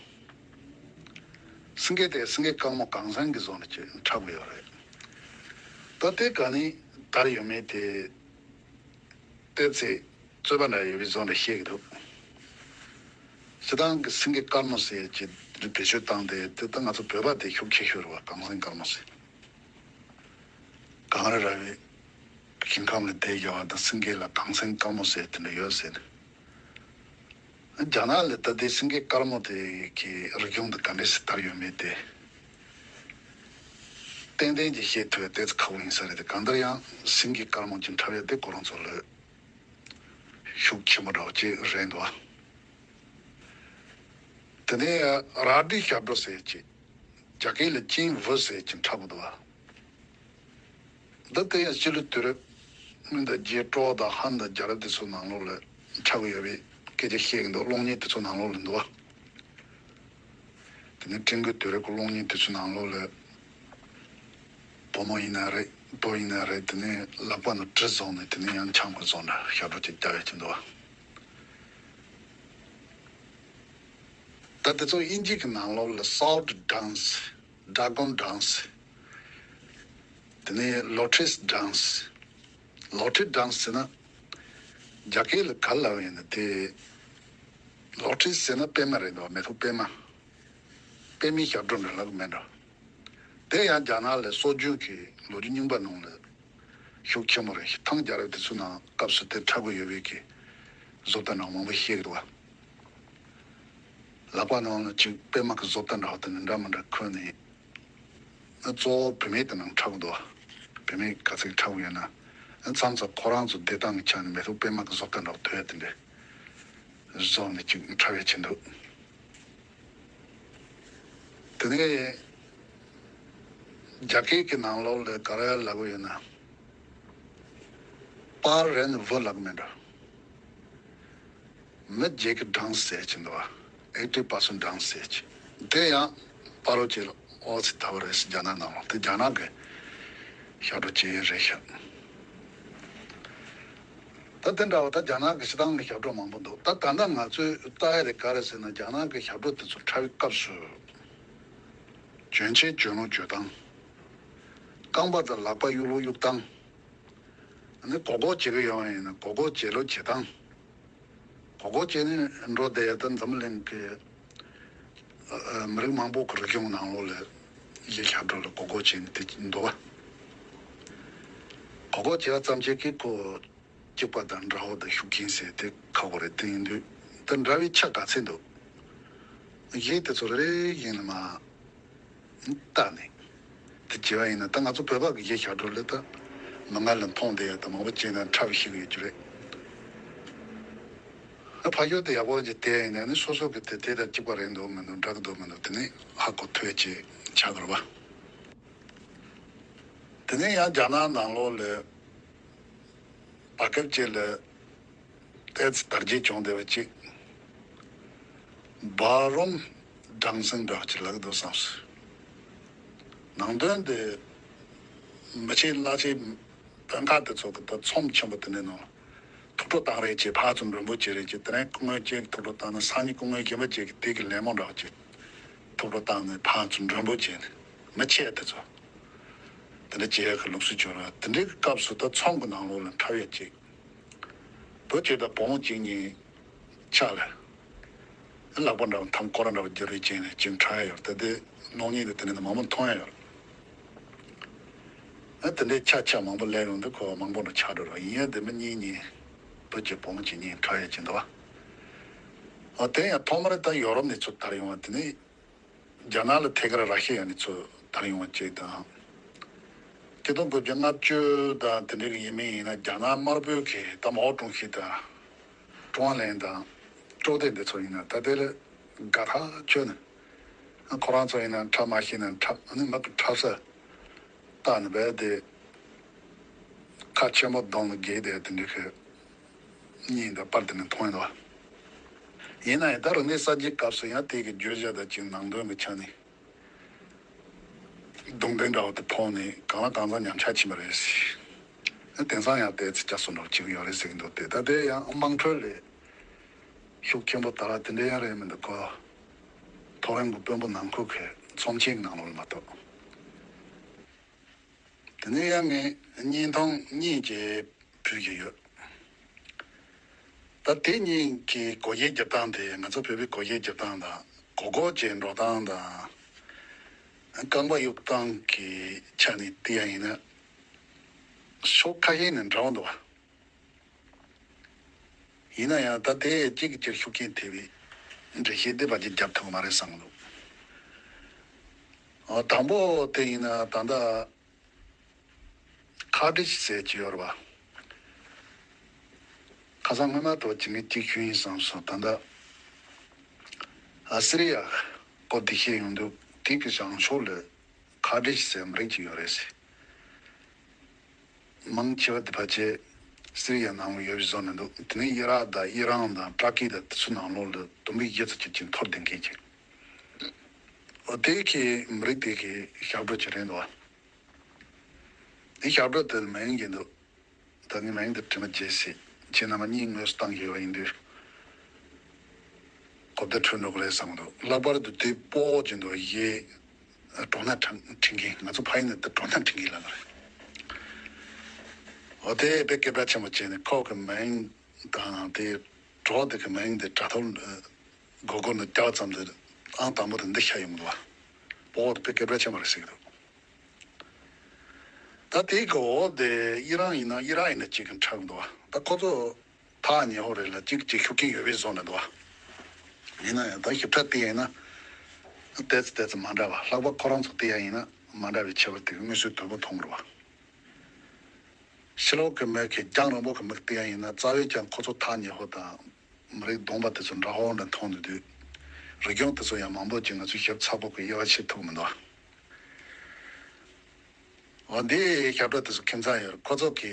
སེང་གེ་དེ་སེང་གེ་དཀར་མོ་གངས་སེང་གི་བཟོ་ནས་ཅིག་འཁྲབ་གི་ཡོད་རེད། ད་ལྟའི་ག་ནས་དར་ཡོད་མེད་དེ། བལྟས་ཚེ་རྩོད་པ་འདྲ་ཡོད་པའི་བཟོ་འདྲ་བཤད་ཀྱི་འདུག་སྤྱིར་བཏང་གི་སེང་གེ་དཀར་མོ་ཟེར་གྱི་འདི་བེད་སྤྱོད་བཏང་སྟེ། དེ་ད་ང་ཚོ་བོད་པ་དེ་ཤུགས་ཆེ་ཤོས་རེད་བ། གངས་སེང་དཀར་མོ་ཟེར། གངས་རི་ར་བས་ ཞིང་ཁམས་ལ་དེ་བཞག་པ་དང་སེང་གེ་ལ་གངས་སེང་དཀར་མོ་ཟེར་དེ་འདྲ་ཡོད་ཟེར་ནས། རྒྱ་ནག་ལ་ད་ལྟའི་སེང་གེ་དཀར་མོ་དེ་གི་རིག་གཞུང་དེ་ག་འདྲ་ཞིག་དར་ཡོད་མེད་དེ། ཏན་ཏན་གྱིས་བཤད་ཐུབ་ཡ་ཏོག་ཙམ་ཁག་པོ་ཡིན་ས་རེད་དེ། གང་ལྟར་ཡང་སེང་གེ་དཀར་མོ་གྱི་འཁྲབ་ཡ་དེ་ཁོ་རང་ཚོ་ལ་ཤུགས་ཆེན་པོ་འདྲ་བོ་ཅིག་རེད་འདུག་ཨ། དེ་ནས་རལ་གྲི་ཞབས་བྲོ་ཟེར་ཅིག་རྒྱ་སྐད་ལ་ཅིན་ཝུ་ཟེར་ཅིག་འཁྲབ་གི་འདུག་ཨ། འདི་ལྟ་ཡང་སྤྱི་ལོ་དུས་རབས་སྔོན་དང་རྗེས་ཀྲོའུ་དང་ཧན་དང་རྒྱལ་རབས་དེ་ཚོའི་ནང་ལོགས་ལ་ཆགས་ཀྱི་ཡོད་པའི་སྐད་ཆ་བཤད་ཀྱི་འདུག་གློག་བརྙན་དེ་ཚོའི་ནང་ལོགས་ལ་འདུག་བ། དེ་ནས་ཀྲུང་གོའི་དུས་རབས་ཀྱི་གློག་བརྙན་དེ་ཚོའི་ནང་ལོགས་ལ་བུ་མོ་ཡིན་ན་རེད། བུ་ཡིན་ན་རེད། དེ་ནས་ལག་པ་ནང་གྲི་བཟུང་ནས་དེ་ནས་ཡང་ཆང་ཁོ་བཟོ་འདྲ་ཞབས་བྲོ་ཅིག་རྒྱག་ཡ་ཅིག་འདུག་བ། ད་དེ་ཚོ་དབྱིན་ཇི་གི་ནང་ལོགས་ལ་Sword Dance, Dragon Dance, དེ་ནས་Lotus Dance། Lotus Dance ཟེར་ན་རྒྱ་སྐད་ལ་ག་ལབ་ཡིན་ན་དེ། Lotus ཟེར་ན་པད་མ་རེད་འདུག་མེ་ཏོག་པད་མ། པད་མའི་ཞབས་བྲོ་འདྲ་ལབ་གི་མེད་འགྲོ། དེ་ཡང་རྒྱ་ནག་ལ་སྲོལ་རྒྱུན་གྱི་ལོ་རྒྱུས་རྙིང་པ་ནང་ལ་ཤུགས་ཆེན་པོ་རེད། ཐང་རྒྱལ་རབས་དེ་ཚོའི་ནང་སྐབས་སུ་དེ་འཁྲབ་ཀྱི་ཡོད་པའི་གི་བཟོ་ལྟ་འདྲ་མང་པོ་ཤེས་ཀྱི་འདུག་བ། ལག་པ་ནང་ལ་ཅིག་པད་མ་གི་བཟོ་ལྟ་འདྲ་བ་དེ་འདྲ་མི་འདྲ་གོན་ནས། གཙོ་བོ་བུད་མེད་དེ་ནང་འཁྲབ་ཀྱི་འདུག་བ། བུད་མེད་ག་ཚོད་འཁྲབ་ཀྱི་ཡོད་ན། མཚམས་མཚམས་ཁོ་རང་ཚོ་བདེ་ཐང་གི་ཆ་ནས་མེ་ཏོག་པད་མ་གི་བཟོ་ལྟ་འདྲ་བ་དོད་དེ་འདྲ་བཟོ་ནས་ཅིག་འཁྲབ་ཡ་བྱེད་འདུག་དེ་ནས་རྒྱ་སྐད་ཀྱི་ནང་ལོགས་ལ་ག་རེ་ལབ་ཀྱི་ཡོད་ན། པར་རན་ཝུ་ལབ་ཀྱི་མེད་འགྲོ། མི་བརྒྱད་ཀྱི་གྲངས་ཟེར་གྱི་འདུག་བ། Active Person Dance ཟེར་གྱི། དེ་ཡང་པར་རོ་ཅིག་ཨོ་ཙི་ད་བ་རེད་ཟེར། རྒྱ་ནག་ནང་ལོགས་དེ་རྒྱ་ནག་གི་ཞབས་བྲོ་ཅིག་རེད་ཤག་ད་དེ་འདྲ་བ་ད་རྒྱ་ནག་གི་སྤྱི་བཏང་གི་ཞབས་བྲོ་མང་པོ་འདུག་ད་ད་ལྟ་ང་ཚོས་ལྟ་ཡ་དེ་ག་རེ་ཟེར་ན། རྒྱ་ནག་གི་ཞབས་བྲོ་དེ་ཚོ་འཁྲབ་པའི་སྐབས་སུ། གྱོན་ཆས་གྱོན་ལུགས་གྱོན་སྟངས། རྐང་པ་དང་ལག་པ་གཡུག་ལུགས་གཡུག་སྟངས། ཨ་ནི་གོ་གོ་བྱེད་ཀྱི་ཡོང་བ་ཡིན་ན་གོ་གོ་བྱེད་ལུགས་བྱེད་སྟངས། གོ་གོ་བྱས་ནས་འགྲོ་བསྡད་ཡ་ད་འཛམ་གླིང་གི་ཨ་ཨ་མི་རིགས་མང་པོ་གི་རིག་གཞུང་ནང་ལོགས་ལ་གཞས་ཞབས་བྲོ་ལ་གོ་གོ་བྱས་ནས་དེ་འདུག་བ། གོ་གོ་བྱས་པ་ཙམ་གྱིས་ཀྱི་ཁོ་གཅིག་པ་དང་འདྲ་བོ་དང་ཤུགས་རྐྱེན་ཟེར་དེ་ཁག་པོ་རེད། དེ་ཡིན་དུས་ད་འདྲ་བའི་ཆ་ག་ཚད་འདུག་གཞས་དེ་ཚོ་རེ་རེ་བཞིན་ལ་མར་བལྟས་ནས་དེ་བྱས་པ་ཡིན་ན། ད་ང་ཚོ་བོད་པ་གི་གཞས་ཞབས་བྲོ་ལ་ད་མི་ང་ལ་མཐོང་བསྡད་ཡ་ད་མང་པོ་བྱས་ན་འཁྲབ་ཤེས་ཀྱི་ཡོད་རྒྱུ་རེད། ཨ་ཕ་ཤོད་དེ་ཡག་པོ་ཅིག་བལྟས་ཡིན་ན་ནི་སོ་སོ་གི་དེ་དེ་དང་གཅིག་པ་རེད་འདུག་མི་འདུག་འདྲ་གི་འདུག་མི་འདུག་དེ་ནི་ཧ་གོ་ཐུབ་ཅིག་ཆགས་ཀྱི་རེད་བ། དེ་ནས་ཡང་རྒྱ་ནག་ནང་ལོགས་ལ་བར་སྐབས་ཅིག་ལ་ཏོག་ཙམ་དར་རྒྱས་བྱུང་བསྡད་པ་ཅིག་བ་རོམ་སྦྲང་སེང་འདྲ་བ་ཅིག་ལབ་ཀྱི་འདུག་བསམ་སོང་། ནང་དོན་དེ་མི་ཆེ་བླ་ཆེ་དཔོན་ཁག་དེ་ཚོ་གི་ད་ཚོམས་ཆེན་པོ་དེ་འདྲའི་ནང་ཐུགས་སྤྲོ་བཏང་རེས་བྱས། ཕར་ཚུར་མགྲོན་པོ་བྱེད་རེས་བྱས། དེ་རིང་སྐུ་ངོ་གཅིག་ཐུགས་སྤྲོ་བཏང་ན་སང་ཉིན་སྐུ་ངོ་གཞན་པ་གཅིག་གིས་དེ་གི་ལད་མོ་འདྲ་བ་ཅིག་ཐུགས་སྤྲོ་བཏང་ནས་ཕར་ཚུར་མགྲོན་པོ་བྱས་ནས་མི་ཆེ་དེ་ཚོ་དེ་འདྲ་བྱེད་ཡག་གི་ལུགས་སྲོལ་བྱུང་ར། དེ་འདྲའི་གི་སྐབས་སུ་ད་ཚོམས་གི་ནང་ལོགས་ལ་འཁྲབ་ཡ་ཅིག་བུ་གཅིག་དང་བུ་མོ་གཅིག་གཉིས་ཆ་ལ། ལག་པ་འདྲ་བ་ཐམ་སྐོར་ར་འདྲ་བ་རྒྱབ་རེས་བྱས་ནས་ཅིག་འཁྲབ་ཡ་ཡོད་རེད། ད་དེ་གློག་བརྙན་དེ་དེ་ནས་མང་པོ་མཐོང་ཡ་ཡོད་རེད། ཨ་དེ་འདྲའི་ཆ་ཆ་མང་པོ་སླེབས་ཡོང་དུས་ཁོ་བ་མང་པོ་འདྲ་ཆགས་འགྲོ་ར། ཡིན་ཡང་དེ་མི་གཉིས་གཉིས་བུ་གཅིག་བུ་མོ་གཅིག་གཉིས་འཁྲབ་ཡ་ཅིག་འདུག་བ། ཨ་དེ་ཡང་ཐོག་མར་ད་ཡོ་རོབ་ནས་ཚུར་དར་ཡོང་བ། དེ་ནས་རྒྱ་ནག་ལ་ཐད་ཀར་ར་ཤི་ཡ་ནས་ཚུར་དར་ཡོང་བ་ཅིག་དང་། ཆིག་སྟོང་དགུ་བརྒྱ་ལྔ་བཅུ་དང་དེ་འདྲའི་གི་ཡིན་མིན་ཡིན་ན་རྒྱ་ནག་དམར་པོའི་གི་ད་མའོ་ཀྲུང་ཧྲི་དང་ཀྲུང་ཧྭ་ལན་དང་ཀྲོའུ་ཏེ་འདི་ཚོ་ཡིན་ན་ད་དེ་ལ་དགའ་ཐག་ཆོད་ནས། ཁོ་རང་ཚོ་ཡིན་ན་འཁྲབ་མ་ཤེས་ན་འཁྲབ། ཨ་ནི་མི་གི་འཁྲབ་ས་བལྟས་ནས་བས་དེ་ཁ་ཆེན་པོ་གདོང་ལ་འགེལ་དེ་དེ་འདྲའི་གི་གཉིས་འདི་པར་དེ་ནས་མཐོང་ཡོད་པ། ཡིན་ན་ཡང་ད་རིག་གནས་གསར་བརྗེའི་སྐབས་སུ་ཡང་དེ་གི་བརྗོད་བྱ་དང་གཅིག་ནང་དོན་གྱི་ཆ་ནས་རྡུང་རྡེག་འདྲ་བོ་དེ་ཕོག་ནས་གང་ལ་གང་འཚམ་ཉམས་ཆག་ཕྱིན་པ་རེད། དེང་སང་ཡང་ཏོག་ཙམ་བསྐྱར་གསོ་འདྲ་བོ་བྱེད་ཀྱི་ཡོད་རེད་ཟེར་གྱི་འདུག་སྟེ། ད་དེ་ཡང་དམངས་ཁྲོད་ལ་ཤུགས་ཆེན་པོ་དར་བ་དེ་འདྲ་ཡང་རེད་མི་འདུག་གོ། མཐོ་རིམ་གྱི་དཔོན་པོ་ནང་ཁུལ་གྱི་ཚོམས་ཆེན་གྱི་ནང་ལོགས་ལ་མ་གཏོགས། དེ་ནས་ཡང་ངས་བརྙན་ཐུང་གཉིས་ཀྱི་ཕུལ་གྱི་ཡོད། ད་དེ་གཉིས་ཀྱི་སྒོ་དབྱེ་རྒྱབ་སྟངས་དེ། ང་ཚོ་བོད་པའི་སྒོ་དབྱེ་རྒྱབ་སྟངས་དང་གོ་གོ་བྱས་འགྲོ་སྟངས་དང་རྐང་པ་གཡུག་སྟངས་ཀྱི་ཆ་ནས་བལྟས་ཡ་ཡིན་ན། ཕྱོགས་ཁ་ཤས་ནས་འདྲ་བོ་འདུག་བ། ཡིན་ན་ཡང་ད་དེ་གཅིག་གིས་གཅིག་ཤུགས་རྐྱེན་ཐེབས་པའི་འགྲེལ་བཤད་འདི་ཕལ་ཆེར་རྒྱབ་ཐུབ་ཀྱི་མ་རེད་བསམ་གྱི་འདུག་ཨ། དང་པོ་དེ་ཡིན་ན་ད་ལྟ་ཁ་བྲལ་ཟེར་གྱི་ཡོད་རེད་བ། ཁ་སང་སྔོན་མ་དུ་བྱེད་ངེས་གཅིག་ཞུ་ཡིན་བསམ་སོང་། ད་ལྟ་ཨ་སི་རི་ཡ་སྐོར་འདི་བཤད་ཡོང་དུས་དེ་གི་བྱང་ཕྱོགས་ལ་ཁ་བྲལ་ཟེར་མི་རིགས་ཅིག་ཡོད་རེད་ཟེར། མང་ཆེ་བ་དེ་ཕལ་ཆེར་སི་རི་ཡ་ནང་ལ་ཡོད་པའི་བཟོ་འདྲ་འདུག་དེ་ནས་ཨི་རག་དང་ཨི་རན་དང་ཏུར་ཀི་དང་དེ་ཚོ་ནང་ལོགས་ལ་དུམ་བུ་བཞི་ཙམ་ཅིག་ཅིག་འཐོར་བསྡད་མཁན་ཅིག་འོ་དེ་གི་མི་རིགས་དེ་གི་ཞབས་བྲོ་ཅིག་རེད་འདུག་བ། དེ་ཞབས་བྲོ་དེ་ལ་མིང་གི་འདུག་ད་ངས་མིང་དེ་བྲིས་མ་བརྗེད་སྲིད། ཁྱེད་རྣམ་པ་གཉིས་དངོས་སུ་བཏང་གི་ཡོད་པ་ཡིན་དུས། གོ་བརྡ་འཕྲོད་འགྲོ་གི་རེད་བསམ་གྱི་འདུག་ལྷག་པར་དུ་དེ་སྤོ་བོ་ཅན་དུ་ཡེ། གྲོ་སྣ་འཕྲིན་འཕྲིན་གྱིན། ང་ཚོ་ཕ་ཡུལ་ནས་དེ་གྲོ་སྣ་འཕྲིན་གྱིན་ལབ་ཀྱི་རེད། འོ་དེ་དཔེ་སྐད་གྲགས་ཆེན་པོ་བྱས་ནས་ཁོ་གི་མིང་དང་དེ་གྲོ་དེ་གི་མིང་དེ་དྲ་ཐོག་སྒོར་སྒོར་ནས་བཀྱག་ཙམ་དུ་ཨང་དང་པོ་དེ་འདི་ཤར་ཡོང་གི་འདུག་བ། སྤོ་བོ་དེ་དཔེ་སྐད་གྲགས་ཆེན་པོ་རེད་ཟེར་གྱི་འདུག་ད་དེའི་གོ་འོག་དེ་ཨི་རན་ཡིན་ན་ཨི་རག་ཡིན་ན་གཅིག་གི་འཁྲབ་འདུག་ད་ཁོ་ཚོ་ཐག་ཉེ་ཧོ་རེད་ལ་གཅིག་གཅིག་ཤུགས་རྐྱེན་ཡོད་པའི་བཟོ་འདྲ་འདུག་ཡིན་ན་ཡང་ད་ཞིབ་ཕྲ་བལྟས་ཡིན་ན་ཏོག་ཙམ་ཏོག་ཙམ་མ་འདྲ་བ། ལྷག་པར་ཁོ་རང་ཚོ་བལྟས་ཡ་ཡིན་ན་མ་འདྲ་བའི་ཁྱད་པར་དེ་གི་མངོན་གསལ་དོད་པོ་མཐོང་གི་རེད་བ། ཕྱི་ལོགས་ཀྱི་མི་གི་རྒྱང་རིང་པོ་གི་མིག་བལྟས་ཡ་ཡིན་ན་རྩ་བའི་ཀྱང་ཁོ་ཚོ་ཐག་ཉེ་ཧོ་དང་མི་རིགས་གདོང་པ་དེ་ཚོ་འདྲ་ཧོ་འདྲ་མཐོང་འདུག་དུས། རིག་གཞུང་དེ་ཚོ་ཡང་མང་པོ་ཅིག་ང་ཚོས་ཞིབ་ཚགས་པོ་གི་དབྱེ་བ་ཕྱེ་ཐུབ་མི་འདུག་འོ་འདི་ཞབས་བྲོ་དེ་ཚོ་ཁྱིམ་ཚང་ཡོད་རེད། ཁོ་ཚོ་གི་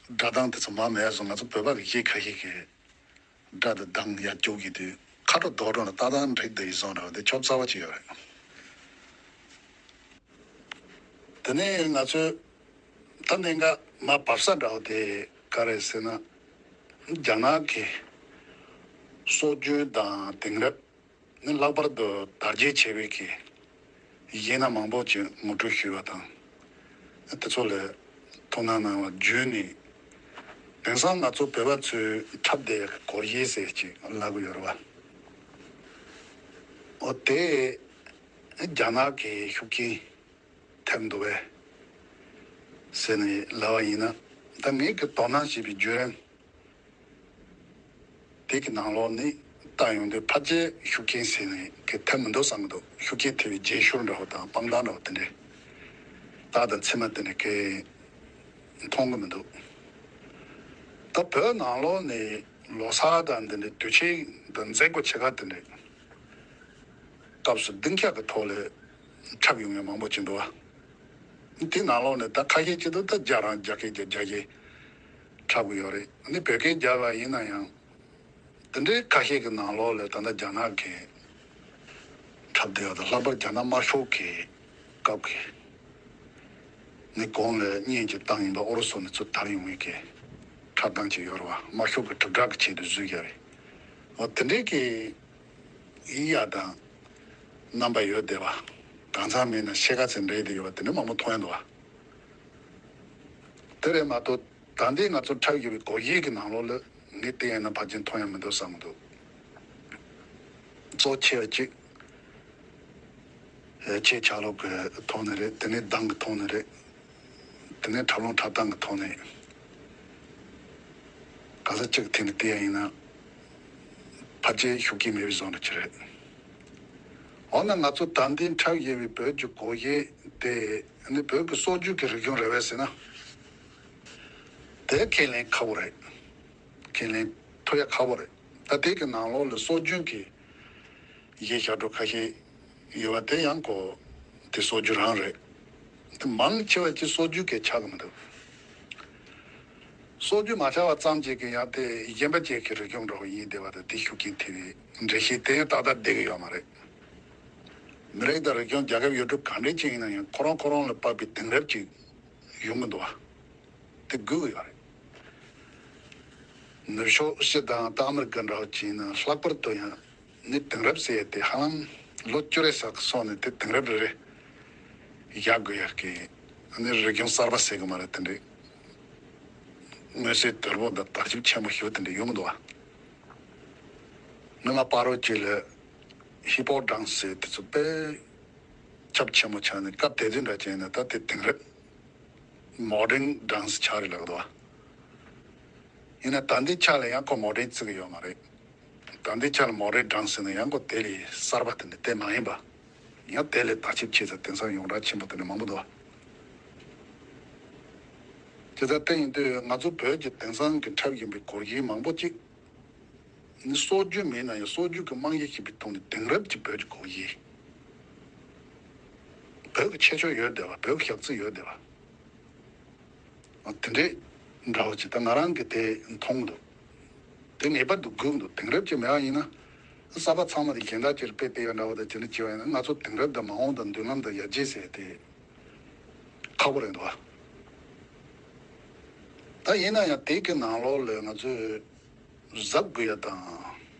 སྒྲ་གདངས་དེ་ཚོ་མ་མེད་སོང་། ང་ཚོ་བོད་པ་གི་གཞས་ཁ་ཤས་ཀྱི་སྒྲ་དང་གདངས་ཡར་སྐྱོར་གྱི་དུས་ཁ་དྲོ་རྡོ་གྲོང་ལ་ཏག་ཏག་འགྲིག་བསྡད་ཡོད་བཟོ་འདྲ་བ་དེ་ཁྱོད་རྩ་བ་ཅིག་ཡོད་རེད། དེ་ནས་ང་ཚོས་ད་གནད་འགག་མ་བབས་ས་འདྲ་བ་དེ་ག་རེད་ཟེར་ན། རྒྱ་ནག་གི་སྲོལ་རྒྱུན་དང་དེང་རབས་ནི་ལྷག་པར་དུ་དར་རྒྱས་ཆེ་བའི་གི་གཞས་སྣ་མང་པོ་ཅིག་ངོ་སྤྲོད་ཞུས་པ་དང་། དེ་ཚོ་ལ་ཐུགས་སྣང་གནང་བ་བརྒྱུད་ནས། དེང་སང་ང་ཚོ་བོད་པ་ཚོས་འཁྲབ་བསྡད་ཡག་གི་སྒོར་གཞས་ཟེར་ཅིག་ལབ་ཀྱི་ཡོད་རེད་བ། འོ་དེ་རྒྱ་ནག་གི་ཤུགས་རྐྱེན་ཐེབས་འདུག་པས་ཟེར་ནས་ལབ་པ་ཡིན་ན། ད་ངས་ཀྱི་དོ་སྣང་བྱས་པའི་བརྒྱུད་རིམ་དེ་གི་ནང་ལོགས་ནས་ལྟ་ཡོང་དུས་ཕལ་ཆེར་ཤུགས་རྐྱེན་ཟེར་ནས་གི་ཐེབས་མི་འདུག་བསམ་གི་འདུག་ཤུགས་རྐྱེན་ཐེབས་པའི་རྗེས་ཤུལ་འདྲ་བོ་དང་དཔང་རྟགས་འདྲ་བོ་དེ་འདྲས་རྟགས་དང་མཚན་མ་དེ་འདྲས་གི་མཐོང་གི་མི་འདུག་ད་བོད་ནང་ལོགས་ནས་ལོ་གསར་དང་འདི་འདྲས་དུས་ཆེན་དང་མཛད་སྒོ་ཆེ་ཁག་དེ་འདྲས་སྐབས་སུ་ལྡིང་ཁྱག་གི་ཐོག་ལ་འཁྲབ་ཡོང་མཁན་མང་པོ་ཅིག་འདུག་བ། དེ་ནང་ལོགས་ནས་ད་ཁ་ཤས་ཅིག་ཏུ་ད་རྒྱ་རང་རྒྱ་སྐད་རྒྱ་རྒྱ་སྐད་འཁྲབ་གི་ཡོད་རེད། ཨ་ནི་བོད་སྐད་རྒྱབ་པ་ཡིན་ན་ཡང་དེ་འདྲའི་ཁ་ཤས་ཀྱི་ནང་ལོགས་ལ་ད་ལྟ་རྒྱ་ནག་གི་འཁྲབ་བསྡད་ཡོད་དང་། ལྷག་པར་རྒྱ་ནག་དམར་ཤོག་གི་སྐབས་ཀྱི་ནི་གོང་ལ་བརྙན་ཅིག་བཏང་ཡིན་པ། ཨུ་རུ་སུ་ནས་ཚུར་དར་ཡོང་བའི་གི་འཁྲབ་སྟངས་ཅིག་ཡོད་རེད་བ། དམར་ཤོག་གི་དྲིལ་བསྒྲགས་ཀྱི་ཆེད་དུ་བཟོས་ཡོད་རེད། འོ་དེ་འདྲའི་གི་ཡི་ཡ་དང་རྣམ་པ་ཡོད་བསྡད་པ། གང་ཚང་མིན་ན་ཕྱེད་ཀ་ཙམ་འདྲེས་བསྡད་ཡོད་པ་དེ་འདྲ་མང་པོ་མཐོང་ཡོང་འདུག་བ། དེ་རེད་མ་གཏོགས་ད་ལྟའི་ང་ཚོ་འཁྲབ་ཡོད་པའི་སྒོར་གཞས་ཀྱི་ནང་ལོགས་ལ་ངས་བལྟས་ཡོང་ན་ཕལ་ཆེར་མཐོང་ཡ་མི་འདུག་བསམ་གྱི་འདུག་གཙོ་ཆེ་བ་གཅིག་ཆེ་ཆ་ལོག་གི་ཐོག་ནས་རེད། དེ་ནས་གདངས་ཀྱི་ཐོག་ནས་རེད། དེ་ནས་འཁྲབ་ལུང་འཁྲབ་སྟངས་ཀྱི་ཐོག་ནས། ག་ས་གཅིག་ཐད་ནས་བལྟས་ཡ་ཡིན་ན། ཕལ་ཆེར་ཤུགས་རྐྱེན་མེད་པའི་བཟོ་འདྲ་ཅིག་རེད། འོ་ན་ང་ཚོ་ད་ལྟའི་འཁྲབ་བཞིན་པའི་བོད་ཀྱི་སྒོར་གཞས་དེ་ནི་བོད་ཀྱི་སྲོལ་རྒྱུན་གྱི་རིག་གཞུང་རེད་པས་ཟེར་ན། དེ་ཁས་ལེན་ཁག་པོ་རེད། ཁས་ལེན་ཐུབ་ཡ་ཁག་པོ་རེད། ད་དེ་གི་ནང་ལོགས་ལ་སྲོལ་རྒྱུན་གྱི་གཞས་ཞབས་བྲོ་ཁ་ཤས་ཡོད་པ་དེ་ཡང་ཁོ་དེ་སྲོལ་རྒྱུན་རང་རེད། དེ་མང་ཆེ་བ་ཅིག་སྲོལ་རྒྱུན་གྱི་ཆགས་ཀྱི་མི་འདུག་སྲོལ་རྒྱུན་མ་ཆགས་པ་ཙམ་ཅིག་གིས་ཡང་དེ་གཞན་པ་ཅིག་གི་རིག་གཞུང་འདྲ་བོ་ཡིན་བསྡད་པ་དང་དེ་ཤུགས་རྐྱེན་ཐེབས་པའི་འགྲེལ་བཤད་དེ་ཡང་ཏག་ཏག་བསྡད་ཀྱི་ཡོད་མ་རེད། མི་རིགས་དང་རིག་གཞུང་རྒྱལ་ཁབ་ཡུལ་གྲུ་གང་འདྲ་ཅིག་ཡིན་ན་ཡང་ཁོ་རང་ཁོ་རང་ལ་དཔག་པའི་དེང་རབས་ཅིག་ཡོང་གི་འདུག་བ། དེ་དགོས་ཀྱི་ཡོད་རེད། ནུབ་ཕྱོགས་སྤྱི་དང་ད་ཨ་མི་རི་ཀ་འདྲ་བོ་ཅིག་ཡིན་ན་ལྷག་པར་དུ་ཡང་ནི་དེང་རབས་ཟེར་ཡས་དེ་ཧ་ལམ་ལོ་བཅུ་རེ་ཙམ་སོང་ནས་དེ་དེང་རབས་རེ་རེ་བཞག་དགོས་ཡག་གི་ནི་རིག་གཞུང་གསར་པ་ཟེར་གི་མ་རེད། དེ་འདྲའི་མངོན་གསལ་དོད་པོ་དང་དར་ཁྱབ་ཆེན་པོ་ཞེ་པོ་དེ་འདྲ་ཡོང་གི་འདུག་བ། སྔོན་མ་བར་དུ་ཅིག་ལ་ཧིབ་ཧོབ་ཌན་སི་ཟེར་དེ་ཚོ་དཔེ་ཁྱབ་ཆེན་པོ་ཆགས་ནས་སྐབས་དེ་དུས་འདྲ་ཅིག་ཡིན་ན་ད་དེ་དེང་རབས། མོ་ཌན་ཌན་སི་ཆགས་རེད་ལབ་འདུག་བ། ཡིན་ན་ད་ལྟའི་ཆ་ལ་ཡང་ཁོ་མོ་ཌན་བརྩི་གི་ཡོད་མ་རེད། ད་ལྟའི་ཆ་ལ་མོ་ཌན་ཌན་སི་ཟེར་ན་ཡང་ཁོ་དེ་ལས་གསར་པ་དེ་འདྲ་དེ་མ་ཡིན་པ། ཡང་དེ་ལས་བརྟག་ཞིབ་བྱས་ཙང་དེང་སང་ཡོངས་གྲགས་ཆེན་པོ་དེ་འདྲ་མང་པོ་འདུག་བ། དེ་ལྟར་དེ་ཡིན་དུས་ང་ཚོ་བོད་ཀྱི་དེང་སང་གི་འཁྲབ་ཀྱིན་པའི་སྒོར་གཞས་མང་པོ་ཅིག་ནི་སྲོལ་རྒྱུན་མིན་ན་ཡང་སྲོལ་རྒྱུན་གྱི་རྨང་གཞི་ཞིག་པའི་ཐོག་ནས་དེང་རབས་ཀྱི་བོད་ཀྱི་སྒོར་གཞས། བོད་ཀྱི་ཆེ་ཆུང་ཡོད་བསྡད་པ། བོད་ཀྱི་ཞག་རྩི་ཡོད་བསྡད་པ། དེ་འདྲའི་འདྲ་བོ་ཅིག་ད་ང་རང་གིས་དེ་མཐོང་འདུག་དེ་ངེས་པར་དུ་དགོས་འདུག་དེང་རབས་ཀྱི་མེད་པ་ཡིན་ན། གསར་པ་ཚང་མ་དེ་གཞན་དག་ཅིག་དཔེ་དེ་ཡང་འདྲ་བོ་དང་དེ་འདྲ་བྱས་པ་ཡིན་ན་ང་ཚོ་དེང་རབས་དང་མ་འོངས་དང་མདུན་ལམ་དང་ཡར་རྒྱས་ཟེར་དེ་ཁག་པོ་རེད་འདུག་ད་ཡིན་ན་ཡང་དེ་གི་ནང་ལོགས་ལ་ང་ཚོས་གཟབ་དགོས་ཡ་དང་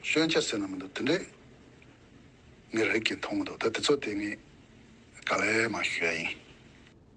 སྐྱོན་ཆ་ཟེར་ན་མི་འདུག་དེ་འདྲའི་ངས་རིག་གིས་མཐོང་གི་འདུག་ད་དེ་ཚོ་དེ་ངས་ག་ལེ་མ་ཞུ་ཡ་ཡིན།